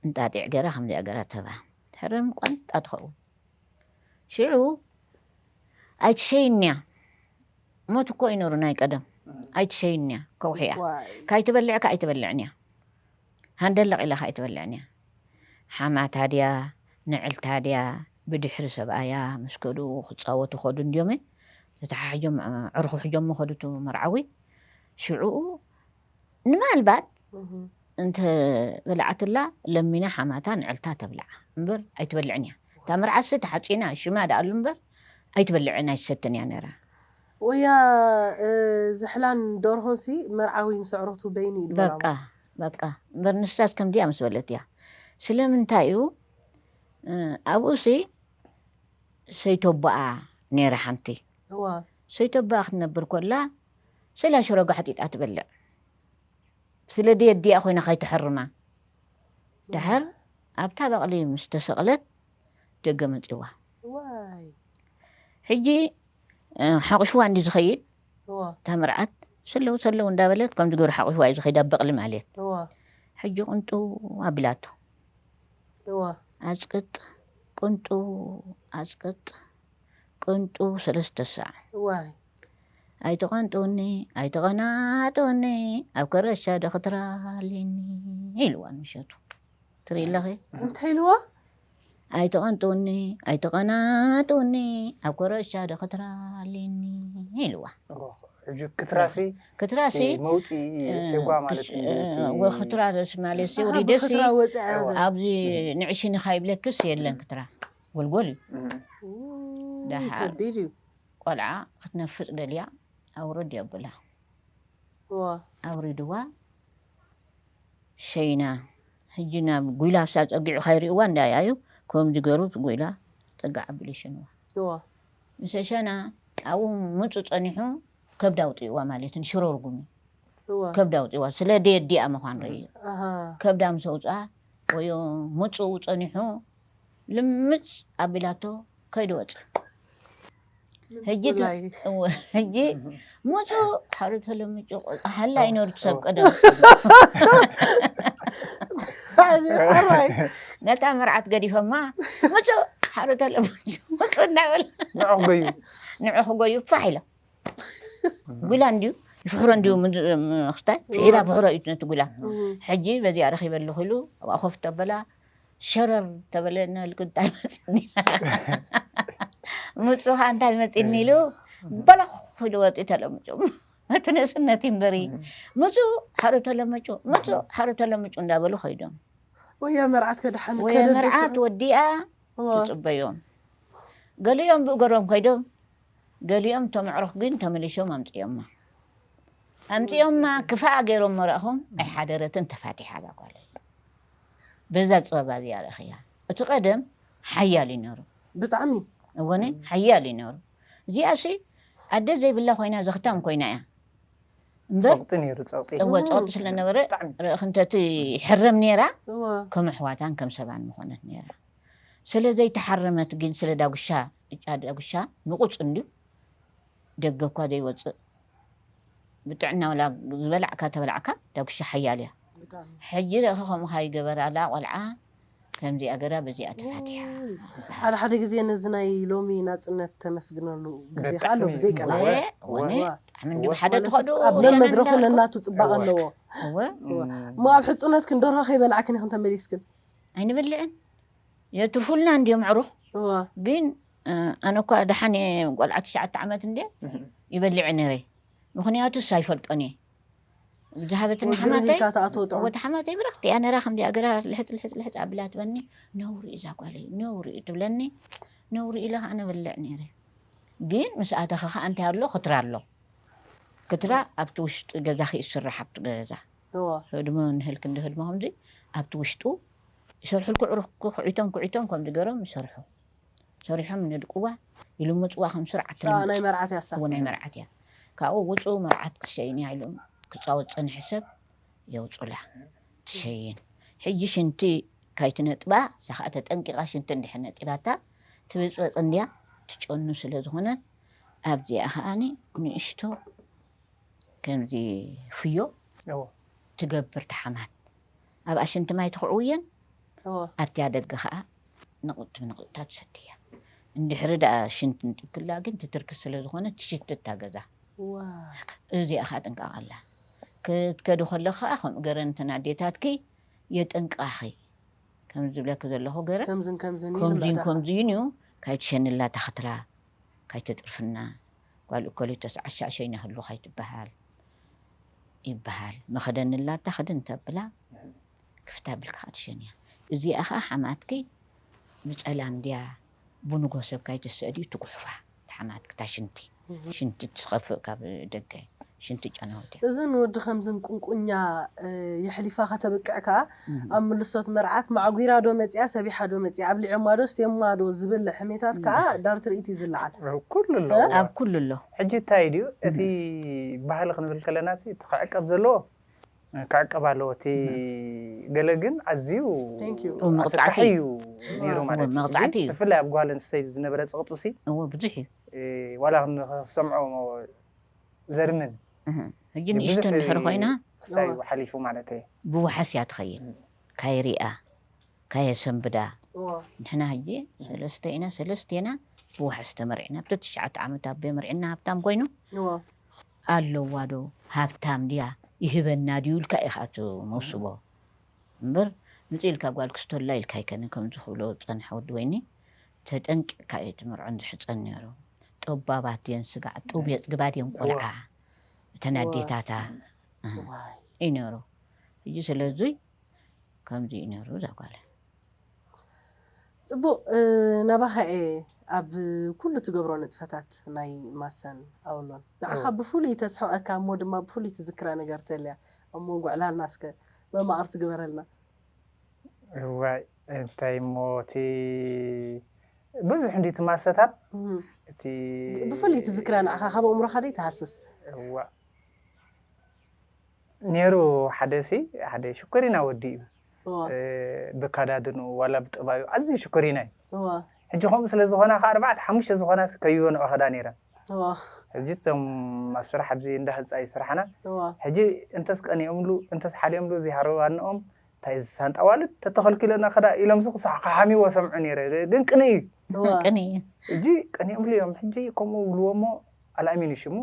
እንጣጢዕ ገይራ፣ ከምዚኣ ገይራ ትህባ። ትሕረም ቋንጣ ትኸውን። ሽዑ ኣይትሸይንያ። ሞት እኮ ይነሩ ናይ ቀደም። እም። ኣይትሸይንያ፣ ከውሕያ። ዋይ። ካይትበልዕካ ኣይትበልዕንያ። ሃንደለቕ ኢላኻ ኣይትበልዕንያ። ሓማታ ድያ፣ ንዕልታ ድያ፣ ብድሕሪ ሰብኣያ ምስ ከዱ ክጻወቱ ከዱ እንድዮም። ተተሓሒዞም፣ እ፣ ዕርኹ ሒዞሞ ከዱ እቲ መርዓዊ። ሽዑ ንማልባት እህ። እንተ በላዓትላ ለሚና ሓማታ ንዕልታ ተብልዓ እምበር ኣይትበልዕን እያ። እታ መርዓትሲ ተሓጺና ሽማ ደኣሉ እምበር ኣይትበልዕን ኣይትሰትን እያ ነይራ። ወያ፣ እ፣ ዝሕላን ደርሆንሲ መርዓዊ ምስ ኣዕሩኽቱ በይኑ እዩ ዝበላ። በቃ፣ በቃ። እምበር ንሳስ ከምዚኣ ምስ በለት እያ። ስለምንታይ እዩ? እ፣ ኣብኡሲ ሰይቶቦኣ ነይራ ሓንቲ። እዋ። ሰይቶቦኣ ክትነብር ኮላ፣ ስላ ሽሮ ጋሕጢጣ ትበልዕ። ስለ ደየዲኣ ኮይና ከይትሕርማ። ደሓር ኣብታ በቕሊ ምስ ተሰቕለት ደገ መጺዋ። ዋይ። ሕጂ፣ እ፣ ሓቑሽዋ እንዲ ዝኸይድ፣ እዋ። እታ መርዓት፣ ሰለው፣ ሰለው እንዳበለት፣ ከምዚ ገይሩ ሓቑሽዋ እዩ ዝኸይድ ኣብ በቕሊ ማለት። እዋ። ሕጂ ቅንጡ ኣቢላቶ። እዋ። ኣጽቅጥ፣ ቅንጡ፣ ኣጽቅጥ፣ ቅንጡ ሰለስተ ሳዕ። እዋይ። ኣይትቐንጡኒ፣ ኣይትቐናጡኒ፣ ኣብ ከረሻ ዶ ክትራሊኒ ኢልዋ ንምሸቱ። ትርኢ ኣለኺ? እንታይ ኢልዋ? ኣይትቐንጡኒ፣ ኣይትቐናጡኒ፣ ኣብ ከረሻ ዶ ክትራሊኒ ኢልዋ። እዋ፣ ሕጂ ክትራሲ፣ ክትራሲ፣ እቲ መውፅኢ እ፣ ሒጓ ማለት ክስ-፣ እዩ፣ እ፣ እቲ ወ-፣ ክትራስ ማለት ሲ፣ ኣሃ፣ ወሊደሲ፣ ብክትራ ወፅኣ እዋ። ዘ- ኣብዚ እህ። ንዕሽኒ ካይብለክስ የለን ክትራ። ጎልጎል እዩ። እህ። ኡ፣ ደሓር ከቢድ እዩ። ቆልዓ ክትነፍጥ ደልያ፣ ኣውርድ የብላ። እዋ። ኣውሪድዋ፣ ሸይና። ሕጂ ናብ ጉይላ ሳ ጸጊዑ ካይርእዋ እንዳያ እዩ። ከምዚ ገይሩ እቲ ጉይላ ጸግዕ ኣቢሉ ይሸንዋ። እዋ። ምስ ሸና፣ ኣብኡ ምጹ ጸኒሑ ከብዳ ኣውጽእዋ ማለት እዩ፣ ሽሮ ርጉም እዩ። እዋ። ከብዳ ኣውጽእዋ፣ ስለ ደየዲኣ ምዃን ርእዩ። ኣሃ። ከብዳ ምስ ኣውጽኣ፣ ወዮ ምጹ ጸኒሑ፣ ልምጽ ኣቢላቶ ከይዱ ወጸ። ሕጂ ት-፣ ምጽላይ። እወ፣ ሕጂ ምጹ ሓሩ ተለምጩ፣ ሃላ ይነሩ ትሰብ ቀደም። ኣራይ። ነታ መርዓት ገዲፈማ፣ ምጹ ሓሩ ተለምጩ፣ ምጹ እናበለ። ንዑ ክጎዩ። ንዑ ክጎዩ፣ ፋሕ ኢሎም። ጉላ እንድዩ፣ ይፍሕሮ እንድዩ፣ ም-፣ ም-፣ ክስታይ፣ ፍሒራ ፍሕሮ እዩ ነቲ ጉላ። እም። ሕጂ በዚኣ ረኺበ ኣለኹ ኢሉ፣ ኣብኣ ኮፍ ተበላ፣ ሸረር ተበለ፣ ንልክ እንታይ መጽኒ? ምጹ ኸኣ እንታይ መጽኒ ኢሉ፣ በለኽ ኢሉ ወጺኡ ተለምጩ። እቲ ንእስነት እዩ እምበሪ። እም። ምጹ ሓሩ ተለመጩ፣ ምጹ ሓሩ ተለምጩ እንዳበሉ ኸይዶም። ወያ መርዓት ከድሓን፣ ወያ ከደድፍ-፣ መርዓት ወዲኣ እዋ። ትጽበዮም። ገሊኦም ብእገሮም ከይዶም፣ ገሊኦም እቶም ኣዕሩኽ ግን ተመሊሾም ኣምጺኦማ። ኣምጺኦማ፣ ክፋኣ ገይሮም መረእኹም ኣይሓደረትን፣ ተፋቲሓ እዛ ጓል። በዛ ጸባ እዚኣ ረኺያ። እቲ ቀደም ሓያል እዩ ነሩ። ብጣዕሚ። እወኒ፣ እም። ሓያል እዩ ነሩ። እዚኣሲ ኣደ ዘይብላ ኮይና ዘኽታም ኮይና እያ። እምበር ጸቕጢ ነይሩ፣ ጸቕጢ። እወ ጸቕጢ ስለ ነበረ ርእኽንተቲ ሕረም ነይራ። ከም ኣሕዋታን ከም ሰባን ምኾነት ነይራ። ስለ ዘይተሓረመት ግን ስለ ዳጉሻ እጫ ዳጉሻ ንቑፅ እንድዩ ደገ እኳ ዘይወፅእ ብጥዕና ወላ ዝበላዕካ ተበላዕካ ዳጉሻ ሓያል እያ። ሕጂ ርእኺ ከምኡ ካይገበራላ ቆልዓ ከምዚኣ ገራ በዚኣ ተፋቲሓ። ሓደ ሓደ ግዜ ነዚ ናይ ሎሚ ናፅነት ተመስግነሉ ግዜ ከዓ ኣሎ። ብዘይቀና ወነ ብጣዕሚ እንዲ ሓደ ማለት ትኸዱ ኣብ መድረኹ ነናቱ ፅባቐ ኣለዎ። እወ እሞ ኣብ ሕፁነት ክንደርሆ ከይበላዕክን ኢኽን ተመሊስክን? ኣይንበልዕን የትርፉልና እንዲዮም ኣዕሩኽ። እዋ ግን እ፣ ኣነ እኳ ደሓን እየ፣ ቆልዓ ትሽዓተ ዓመት እንደ ይበልዕ ነይረ። ምኽንያቱስ ኣይፈልጦን እየ። ዝሃበትኒ ወግር ሓማተይ ሂልካ ትኣትዎ ጥዑም። ወደ ሓማተይ ብረኽቲ እያ ነራ ከምዚኣ ገራ ልሕጥ ልሕጥ ልሕጥ ኣብላ ትበኒ። ነውሪ እዛ ጓለይ ነውሪ እዩ ትብለኒ። ነውሪ ኢለ ከዓ ነበልዕ ነይረ። ግን ምስ ኣተኸ ከዓ እንታይ ኣሎ? ክትራ ኣሎ። ክትራ ኣብቲ ውሽጢ ገዛ ክይስራሕ ኣብቲ ገዛ እዋ ህድሞ ንህልክ እንደ ህድሞ ከምዚ ኣብቲ ውሽጡ ይሰርሑ። ኩዕቶም ኩዒቶም ከምዚ ገሮም ይሰርሑ። ሰሪሖም ነድቅዋ። ይልምፅዋ ከም ስርዓት ከዓ ናይ መርዓት ያሳ እዎ ናይ መርዓት እያ። ካብኡ ውፁ መርዓት ክትሸይን እያ ኢሎም ክፃወት ፀንሐ ሰብ የውፁላ ትሸይን። ሕጂ ሽንቲ ካይትነጥባ እዛ ከዓ ተጠንቂቓ ሽንቲ እንድሕር ነጢባታ ትብፅበፅ እንድያ ትጨኑ ስለ ዝኾነ ኣብዚኣ ከዓኒ ንእሽቶ ከምዚ ፍዮ እዎ። ትገብር ተሓማት ኣብኣ ሽንቲ ማይ ትኽዕውየን እዎ ኣብቲያ ደገ ከዓ ንቕጥብ ንቕጥታ ትሰትያ። እንድሕሪ ደኣ ሽንቲ ንጥብክላ ግን ትትርክ ስለ ዝኾነ ትሽትት እታ ገዛ። ዋ እዚኣ ከዓ ጥንቃቕ ኣላ። ክትከዲ ከለኻ ከዓ ከምኡ ገረን እተን ኣዴታትኪ የጠንቃኺ። ከም ዝብለኪ ዘለኹ ገረን ከምዝን ከምዝን እዩ ከምዚን ንብዕዳ። ከምዚን እዩ። ካይትሸንላ ታኽትራ ካይትጥርፍና ጓል እኮሊተስ ዓሻ ሸይና ህሉ ካይትበሃል ይበሃል። መኸደንላ ታኽድን ተብላ ክፍታ ብልካ ትሸንያ። እዚኣ ከዓ ሓማትኪ ብፀላም ድያ ብንጎ ሰብ ካይትሰእዲ ትጉሕፋ። ሓማትኪ ታሽንቲ ሽንቲ ትኸፍእ ካብ ደገ ሽንቲ ጨናውቲ። እዝን ወዲ ከምዝን ቁንቁኛ የሕሊፋ ከተብቅዕ ከዓ ኣብ ምልሶት መርዓት ማዕጒራ ዶ መፅያ ሰቢሓ ዶ መፅያ ኣብሊዖማ ዶ ስቴማ ዶ ዝብል ሕሜታት ከዓ ዳር ትርኢት እዩ ዝለዓል። ኩሉ ኣሎ። ኣብ ኩሉ ኣሎ። ሕጂ እንታይ ድዩ እቲ ባህሊ ክንብል ከለና ሲ እቲ ክዕቀብ ዘለዎ ክዕቀብ ኣለዎ። እቲ ገለ ግን ኣዝዩ Thank you። እው፣ መቕጻዕቲ ኣሰካሒ እዩ። እዩ ነይሩ ማለት እዩ። መቕጻዕቲ እዩ። ብፍላይ ኣብ ጓል ኣንስተይቲ ዝነበረ ጸቕጥሲ እዎ ብዙሕ እዩ። ዋላ ክንሰምዖ ዘርምን እህ፣ ሕጂ ንእሽቶ እንድሕር ኮይና ክሳይ ሓሊፉ ማለት እዩ። ብዋሕስ እያ ትኸይድ። ካይሪኣ ካየሰንብዳ እዎ ንሕና ሕጂ ሰለስተ ኢና ሰለስቴና ብዋሕስ ተመርዒና ብቲ ትሽዓተ ዓመት ኣቦ መርዒና ሃብታም ኮይኑ እዎ ኣለዋ ዶ ሃብታም ድያ ይህበና ድዩ ኢልካ ኢኻ ትመውስቦ እምበር ምፅ ኢልካ ጓል ክስቶላ ኢልካ ኣይከነ ከም ዝኽብሎ ዝፀንሐ ወዲ ወይኒ ተጠንቂቕካ እዩ ትምርዖን ዝሕፀን ነይሩ። ጠባባት ድየን ስጋዕ ጥብየፅ ግባ ድየን ቆልዓ እተን ኣዴታታ ዋይ እዩ ነይሩ። ሕጂ ስለዙይ ከምዚ እዩ ነይሩ እዛ ጓል ፅቡቅ ናባኻ እየ ኣብ ኩሉ ትገብሮ ንጥፈታት ናይ ማሰን ኣውሎን ንዓኻ ብፍሉይ ተስሕቀካ እሞ ድማ ብፍሉይ ትዝክራ ነገር ተልያ እሞ ጉዕላልና እስከ መማቕርቲ ግበረልና። እዋይ እንታይ እሞ እቲ ብዙሕ እንዲ ትማሰታት እቲ ብፍሉይ ትዝክራ ንዓኻ ካብ ኣእምሮኻ ደይ ትሃስስ? እዋ ነይሩ። ሓደ ሲ ሓደ ሽኮሪና ወዲ እዩ። ብካዳድኑ ዋላ ብጠባዩ ኣዝዩ ሽኮሪና እዩ። ሕጂ ከምኡ ስለ ዝኾና ከዓ ኣርባዕተ ሓሙሽተ ዝኾና ከይበንዖ ከዳ ነይረን። ሕጂ እቶም ኣብ ስራሕ ኣብዚ እንዳ ህንፃ ይስራሕና ሕጂ እንተስ ቀኒኦምሉ እንተስ ሓሊኦምሉ እዚ ሃረባንኦም እንታይ እዚ ሳንጣ ዋልድ ተተኸልኪለና ከዳ ኢሎም ዚ ክሓሚዎ ሰምዑ ነይረ። ግን ቅንኢ እዩ። ቅንኢ እዩ። ሕጂ ቀኒኦምሉ እዮም ሕጂ ከምኡ ብልዎ እሞ ኣልኣሚኑ ሽሙ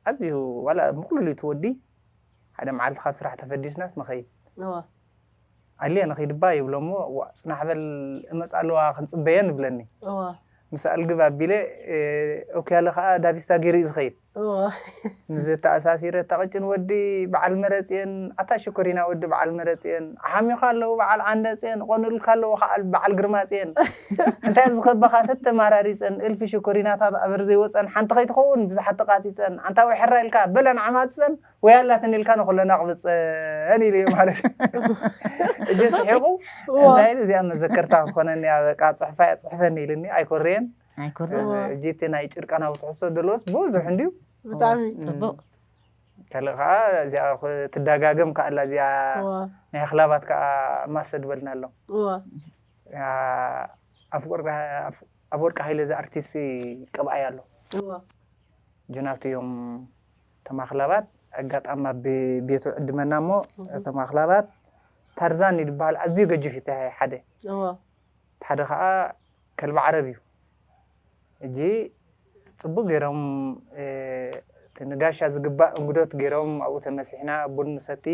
ኣዝዩ ዋላ ምቕሉል እዩ እቲ ወዲ ሓደ መዓልቲ ካብ ስራሕ ተፈዲስናስ ንኸይድ ኣልየ ንኺድባ ይብሎ እሞ ዋ ፅናሕ በል እመፅ ኣለዋ ክንፅበየን ይብለኒ። ምስ ኣልግብ ኣቢለ ኦክያለ ከዓ ዳቪሳ ገይሩ እዩ ዝኸይድ። ምስ ተኣሳሲረ እታ ቅጭን ወዲ በዓል መረፅየን ኣታ ሽኮሪና ወዲ በዓል መረፅየን ሓሚኻ ኣለዉ በዓል ዓንደፅየን ቆንልካ ኣለዉ ከዓ በዓል ግርማፅየን እንታይ ዝኸበኻ ተተማራሪፀን እልፊ ሽኮሪናታት ኣበር ዘይወፀን ሓንቲ ከይትኸውን ብዙሓት ተቃፂፀን ኣንታ ወይ ሕራ ኢልካ በለን ዓማፅፀን ወይ ኣላትን ኢልካ ንኩለን ኣቕብፀን ኢሉ እዩ ማለት እዩ። እጂ ስሒቑ እንታይ ኢሉ እዚኣ መዘከርታ ክትኮነኒ እያ በቃ ፅሕፋ እያ ፅሕፈኒ ኢሉኒ ኣይኮርየን። ኣይኮርየን። እጂ እቲ ናይ ጭርቀናዊ ትሕዝቶ ዘለዎስ ብዙሕ እንድዩ። ብጣዕሚ ፅቡቅ። ካልእ ከዓ እዚኣ ትደጋገም ከኣላ እዚኣ ናይ ኣኽላባት ከዓ ማሰ ድበልና ኣሎ። ኣፍወርቂ ሃይለ እዚ ኣርቲስት ቅብኣይ ኣሎ። ጅናቱ እዮም ተማኽላባት ኣጋጣሚ ኣብ ቤቱ ዕድመና እሞ ተማኽላባት ታርዛን ይድበሃል። ኣዝዩ ገጅፍ እዩ ሓደ ሓደ ከዓ ከልቢ ዓረብ እዩ። እጂ ጽቡቅ ገይሮም እቲ ንጋሻ ዝግባእ እንግዶት ገይሮም ኣብኡ ተመሲሕና ቡን ንሰቲ።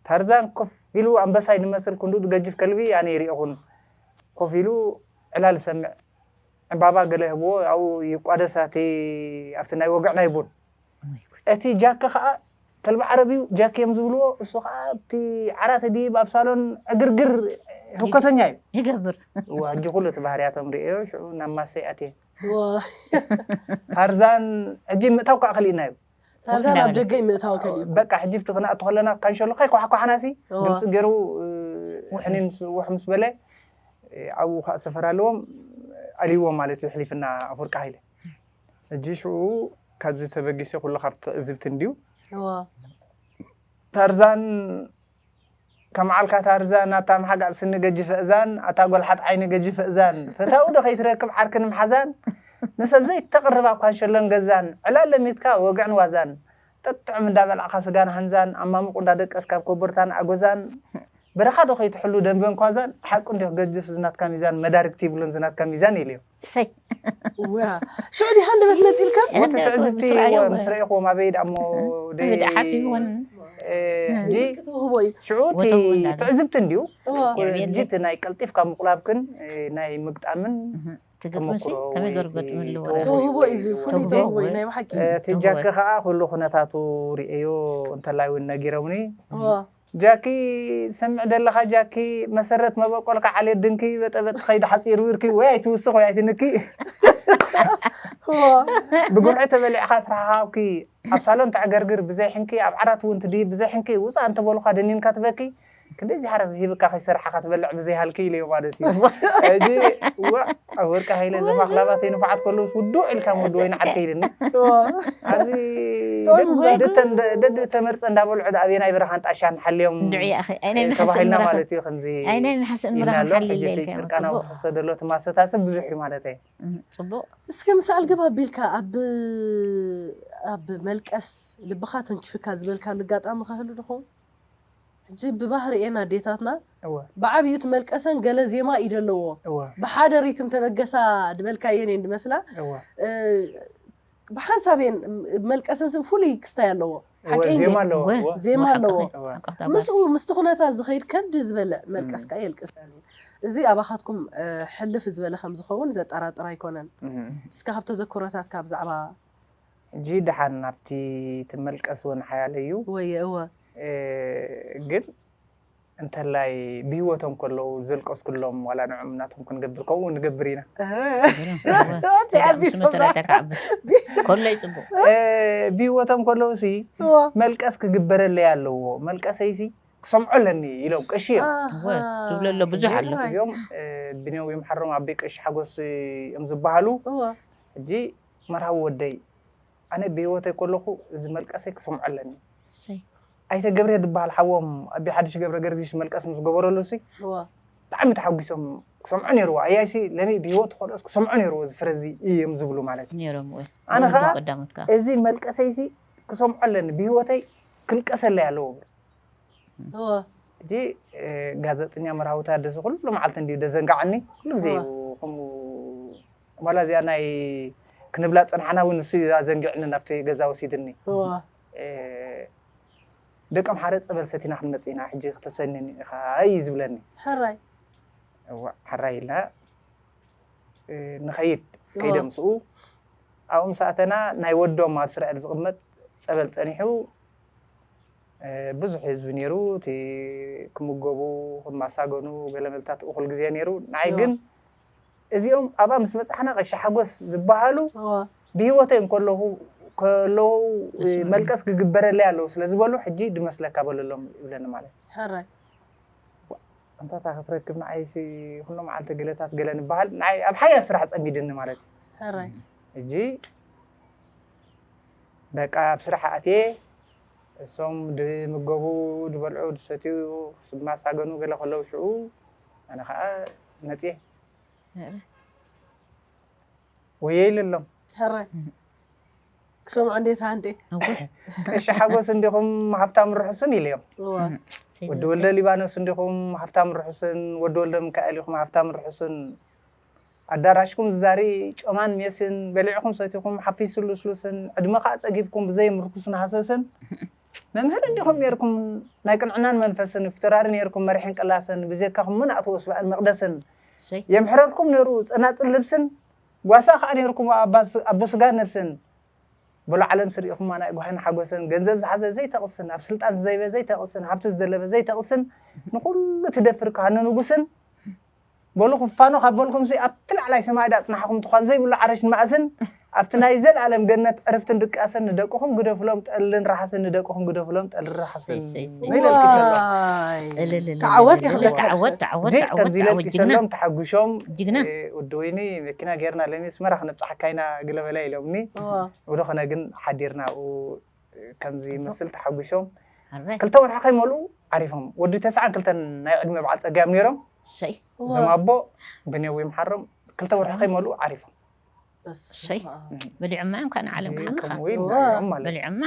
ታርዛን ኮፍ ኢሉ ኣንበሳይ ዝመስል ክንዱ ዝገጅፍ ከልቢ ኣነ ይሪእኹን ኮፍ ኢሉ ዕላል ሰምዕ ዕምባባ ገለ ህብዎ ኣብኡ ይቋደስ ኣብቲ ናይ ወግዕ ናይ ቡን። እቲ ጃኪ ከዓ ከልቢ ዓረብ እዩ ጃኪ እዮም ዝብልዎ። እሱ ከዓ ኣብቲ ዓራት ድይብ ኣብ ሳሎን ዕግርግር ህኮተኛ እዩ ይገብር። ሕጂ ኩሉ እቲ ባህርያቶም ርእዮ ሽዑ ናብ ማሰይ ኣትየ። ታርዛን ሕጂ ምእታው ከዓ ክልኢና እዩ። ታርዛን ኣብ ደገ እዩ ምእታው ከሊኡ። በቃ ሕጂ ብቲ ክንኣቱ ከለና ካንሸሎ ካይ ኳሕኳሕና ሲ ድምፂ ገይሩ ሕኒን ውሕ ምስ በለ ኣብኡ ከዓ ሰፈር ኣለዎም ኣልይዎም ማለት እዩ ሕሊፍና ኣፍወርቂ ሃይለ። ሕጂ ሽዑ ካብዚ ተበጊሰ ኩሉ ካብ ትዕዝብቲ እንድዩ። ታርዛን ከም ዓልካ ታርዛን ኣታ መሓጋፅ ስኒ ገጅፈ እዛን ኣታ ጎልሓጥ ዓይኒ ገጅፈ እዛን ፈታዊ ዶ ከይትረክብ ዓርክን ምሓዛን ንሰብ ዘይተቅርብ ኣብ ካንሸሎን ገዛን ዕላል ለሚትካ ወግዕን ዋዛን ጥጥዕም እንዳበላዕካ ስጋን ሃንዛን ኣብ ማሙቁ እንዳደቀስካ ኣብ ኮቦርታን ኣጎዛን በረኻ ዶ ከይትሕሉ ደንበን ኳዛን ሓቁ እንዲዮ ገድፍ ዝናትካ ሚዛን መዳርግቲ ይብሉን ዝናትካ ሚዛን ኢልዮ። ሰይ ሽዑ ዲኻ እንደበት መፂልካ? ወቲ ትዕዝብቲ ምስ ረኢኽዎም ኣበይ ደኣ እሞ ደይ ክትህቦ እዩ። ሽዑ እቲ ትዕዝብቲ እንድዩ ሕጂ እቲ ናይ ቀልጢፍካ ምቁላብክን ናይ ምግጣምን ትግጥምሲ ከመይ ገርገጥ ምልዎ ተውህቦ እዩ ፍሉይ ተውህቦ እዩ ናይ ብሓቂ እቲ ጃኪ ከዓ ኩሉ ኩነታቱ ርእዮ እንተላይ እውን ነጊሮምኒ ጃኪ ሰምዕ ደለኻ ጃኪ መሰረት መበቆልካ ዓሌት ድንኪ በጠበጥ ኸይዲ ሓፂር ውርኪ ወይ ኣይትውስኽ ወይ ኣይትንኪ ብጉርዒ ተበሊዕኻ ስራሕኻ ኣብኪ ኣብ ሳሎን ተዕገርግር ብዘይ ሕንኪ ኣብ ዓራት እውን ትድይብ ብዘይ ሕንኪ ውፃእ እንተበሉኻ ደኒንካ ትበኪ ክንደይ ዝሓረፍ ሂብካ ከይሰራሕኻ ትበልዕ ብዘይሃልኪ ኢለዮ ማለት እዩ። ሕጂ ዋእ ኣብ ወርቂ ሃይለ ዘማኽላባት ንፉዓት ከለውስ ውዱእ ኢልካ ወዲ ወይኒ ዓርከይ ኢልኒ። ኣብዚ ደድ ተመርፀ እንዳበልዑ ኣበየናይ በረኻን ጣሻን ሓልዮም ተባሂልና ማለት እዩ። ከምዚ ናይ ምሓስን ምራኽን ሓልለ ኢልካ ጭርቃና ትሕሶ ደሎ ትማሰታስብ ብዙሕ እዩ ማለት እዩ። ፅቡቅ እስከ ምሳል ገባ ቢልካ ኣብ ኣብ መልቀስ ልብኻ ተንኪፍካ ዝበልካሉ ኣጋጣሚ ከህሉ ድኸውን? ሕጂ ብባህሪ እየን ኣዴታትና እወ ብዓብዩ እቲ መልቀሰን ገለ ዜማ እዩ ዘለዎ እወ ብሓደ ሪትም ተበገሳ ድበልካየን እየን ድመስላ እወ እ፣ ብሓንሳብ እየን መልቀሰን ስብ ፍሉይ ክስታይ ኣለዎ እወ ሓቀይ ዜማ እንዴ ኣለዎ እወ እወ ዜማ ኣለዎ እወ ኣብ ቀዳማት ምስኡ ምስቲ ኩነታት ዝኸይድ ከብዲ ዝበልዕ መልቀስ ከኣ የልቅሰን እዩ እዚ ኣባኻትኩም እ፣ ሕልፍ ዝበለ ከም ዝኸውን ዘጠራጥር ኣይኮነን እም። እስከ ካብ ተዘክሮታትካ ብዛዕባ ሕጂ ደሓን ናብቲ ትመልቀስ እውን ሓያለ እዩ ወየ እወ ግን እንተላይ ብህይወቶም ከለዉ ዘልቀስኩሎም ዋላ ንዕም ናቶም ክንገብር ከምኡ ንገብር ኢና ተዓቢሶም ከሎ ይፅቡቅ ብህይወቶም ከለዉ ሲ እወ መልቀስ ክግበረለይ ኣለዎ መልቀሰይ ሲ ክሰምዖ ኣለኒ ኢሎም ቀሺ እዮም እወ ዝብሎ ኣሎ ብዙሕ ኣሎ እዚኦም ብኔው ይምሓሮም ኣበይ ቀሺ ሓጎስ እዮም ዝበሃሉ እወ ሕጂ መርሃዊ ወደይ ኣነ ብህይወተይ ከለኹ እዚ መልቀሰይ ክሰምዖ ኣለኒ። ኣይተ ገብርሄር ዝበሃል ሓዎም ኣቢ ሓድሽ ገብረ ገርጊሽ መልቀስ ምስ ገበረሉ ሲ ብጣዕሚ ተሓጒሶም ክሰምዖ ነይርዎ ኣያይሲ ለሚ ብህይወት ተኾልኦስ ክሰምዖ ነይርዎ እዚ ፍረ እዚ እዮም ዝብሉ ማለት እዩ። ኣነ ከዓ እዚ መልቀሰይ ሲ ክሰምዖ ኣለኒ ብህይወተይ ክልቀሰለይ ኣለዎ። እወ። ሕጂ ጋዘጠኛ መርሃዊ ታደሰ ኩሉ መዓልቲ እንድዩ ደዘንጋዓኒ ኩሉ ግዜ እዩ ከምኡ ዋላ እዚኣ ናይ ክንብላ ፀንሓና እውን ንሱ እዩ ኣዘንጊዕኒ ናብቲ ገዛ ወሲድኒ እወ። ደቂ ኣምሓረ ፀበል ሰቲና ክንመፅእ ኢና ሕጂ ክተሰንኒ ኢኻ እዩ ዝብለኒ ሕራይ እዋ ሕራይ ኢልና ንኸይድ ከይደ ምስኡ ኣብኡ ምስ ኣተና ናይ ወዶም ኣብ እስራኤል ዝቕመጥ ፀበል ፀኒሑ ብዙሕ ህዝቢ ነይሩ እቲ ክምገቡ ክማሳገኑ ገለመልታት እኹል ግዜ ነይሩ ንዓይ ግን እዚኦም ኣብኣ ምስ በፃሕና ቀሺ ሓጎስ ዝበሃሉ ብህይወተይ እንከለኹ ከለዉ መልቀስ ክግበረለይ ኣለዉ ስለ ዝበሉ ሕጂ ድመስለካ በለሎም ይብለኒ ማለት እዩ ኣንታታ ክትረክብ ንዓይሲ ኩሉ መዓልቲ ገለታት ገለ ንበሃል ንዓይ ኣብ ሓያል ስራሕ ፀሚድኒ ማለት እዩ ሕጂ በቃ ኣብ ስራሕ ኣትየ እሶም ድምገቡ፣ ድበልዑ፣ ድሰትዩ፣ ክስማሳገኑ ገለ ከለዉ ሽዑ ኣነ ኸዓ መፅየ። ወየ ኢለሎም። ሕራይ ክሰምዑ እንዴት ሃንጤ። ቀሺ ሓጎስ እንዲኹም ሃብታም ርሑስን ኢለዮም። ወዲ ወልደ ሊባኖስ እንዲኹም ሃብታም ርሑስን፣ ወዲ ወልደ ሚካኤል ኢኹም ሃብታም ርሑስን። ኣዳራሽኩም ዝዛሪ ጨማን ሜስን በሊዕኹም ሰቲኹም ሓፊሱ ልስሉስን ዕድመ ከዓ ፀጊብኩም ብዘይ ምርኩስን ሃሰስን። መምህር እንዲኹም ነርኩም ናይ ቅንዕናን መንፈስን ፍትራሪ ነርኩም መሪሕን ቅላስን ብዘካኹም ምን ኣትወስ በኣል መቅደስን የምሕረርኩም ነሩ ፀናፅል ልብስን ጓሳ ከዓ ነርኩም ኣቦ ስጋ ነብስን። በሎ ዓለም ስርኢኹማ ናይ ጓህን ሓጎስን ገንዘብ ዝሓዘ ዘይተቕስን ኣብ ስልጣን ዝዘይበ ዘይተቕስን ሃብቲ ዝደለበ ዘይተቕስን ንኩሉ ትደፍር ካህኑ ንጉስን። በሉ ክፋኖ ካብ በልኩም ሲ ኣብቲ ላዕላይ ሰማይ ዳጽናሕኹም ትኳን ዘይብሉ ዓረሽ ንማእስን ኣብቲ ናይ ዘልኣለም ገነት ዕርፍትን ድቃስን ንደቅኹም ግደፍሎም ጠልን ረሓስን ንደቅኹም ግደፍሎም ጠልን ረሓስን። ተዓወት ይኽለካ። ጅግ ከምዚ ለቂሰሎም ተሓጉሾም። ጅግና። ወዲ ወይኒ መኪና ጌርና ለሚ ስመራ ክነብፅሓካ ኢና ግለበላ ኢሎምኒ። ወደ ኾነ ግን ሓዲርና ኣብኡ ከምዚ ይመስል ተሓጒሶም። ክልተ ወርሒ ከይመልኡ ዓሪፎም። ወዲ ተስዓን ክልተን ናይ ዕድመ በዓል ፀጋዮም ነይሮም። እዞም ኣቦ ብኔዊ ምሓሮም ክልተ ወርሒ ከይመልኡ ዓሪፎም። በሊዖማ እዮም ከዓ ንዓለም ክሓምኻ። በሊዖማ።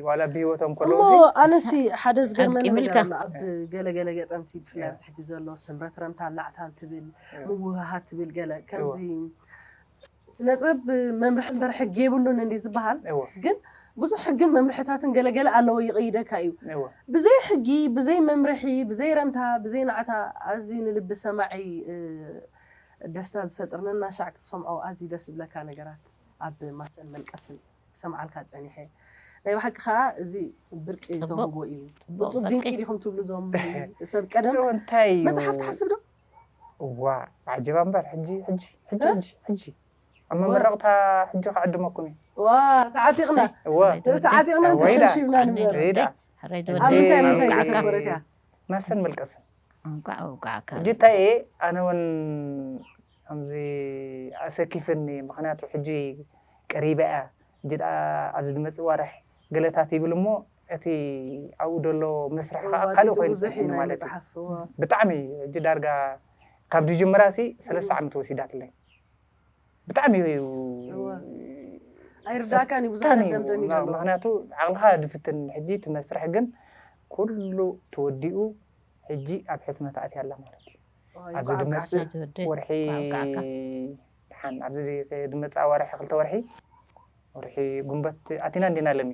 ዋላ ብሂወቶም ከለዉ ኣነሲ ሓደ ዝገርመኒ ኣብ ገለገለ ገጠምቲ ብፍላይ ኣብዚ ሕጂ ዘሎ ስምረት ረምታ ላዕታን ትብል ምውህሃት ትብል ገለ ከምዚ ስነጥበብ መምርሒ እምበር ሕጊ የብሉን እንዲ ዝበሃል ግን ብዙሕ ሕግን መምርሕታትን ገለገለ ኣለዎ ይቕይደካ እዩ። ብዘይ ሕጊ ብዘይ መምርሒ ብዘይ ረምታ ብዘይ ናዕታ ኣዝዩ ንልቢ ሰማዒ ደስታ ዝፈጥር ነናሻዕ ክትሰምዖ ኣዝዩ ደስ ዝብለካ ነገራት ኣብ ማሰን መልቀስን ክሰምዓልካ ፀኒሐ። ናይ ብሓቂ ከዓ እዚ ብርቂ ተውህቦ እዩ። ብፁብ ድንቂ ዲኹም ትብሉ እዞም ሰብ ቀደም መፅሓፍ ትሓስብ ዶ? እዋ ዓጀባ እምበር ሕጂ ሕጂ ሕጂ ሕጂ ሕጂ ኣብ መመረቕታ ሕጂ ክዕድመኩም እዩ። ዋ ተዓጢቕና እዋ ተዓጢቕና ተሸብሺብና ንበር። ኣብ ምንታይ ምንታይ ዘተኮረት እያ? ማሰን መልቀስን። እንኳዕ ኣብቃዓካ። ሕጂ እንታይ እየ ኣነ እውን ከምዚ ኣሰኪፍኒ ምክንያቱ ሕጂ ቀሪባ እያ ሕጂ ደኣ ኣብዚ ዝመፅእ ዋርሕ ገለታት ይብል እሞ እቲ ኣብኡ ዘሎ መስርሕ ከዓ ካልእ ኮይኑ ፀኒሕኒ ማለት እዩ። ብጣዕሚ ሕጂ ዳርጋ ካብ ድጅምራ ሲ ሰለስተ ዓመት ወሲዳትለይ ብጣዕሚ እዩ ኣይርዳእካን እዩ ብዙሕ ደምደም ይደሎ። ምክንያቱ ዓቕልኻ ድፍትን ሕጂ እቲ መስርሕ ግን ኩሉ ተወዲኡ ሕጂ ኣብ ሕትመት ኣትያ ኣላ ማለት እዩ። ኣብዚ ድመፅእ ወርሒ ደሓን ኣብዚ ድመፅእ ኣዋርሒ ክልተ ወርሒ ወርሒ ጉንበት ኣቲና እንዲና ለሚ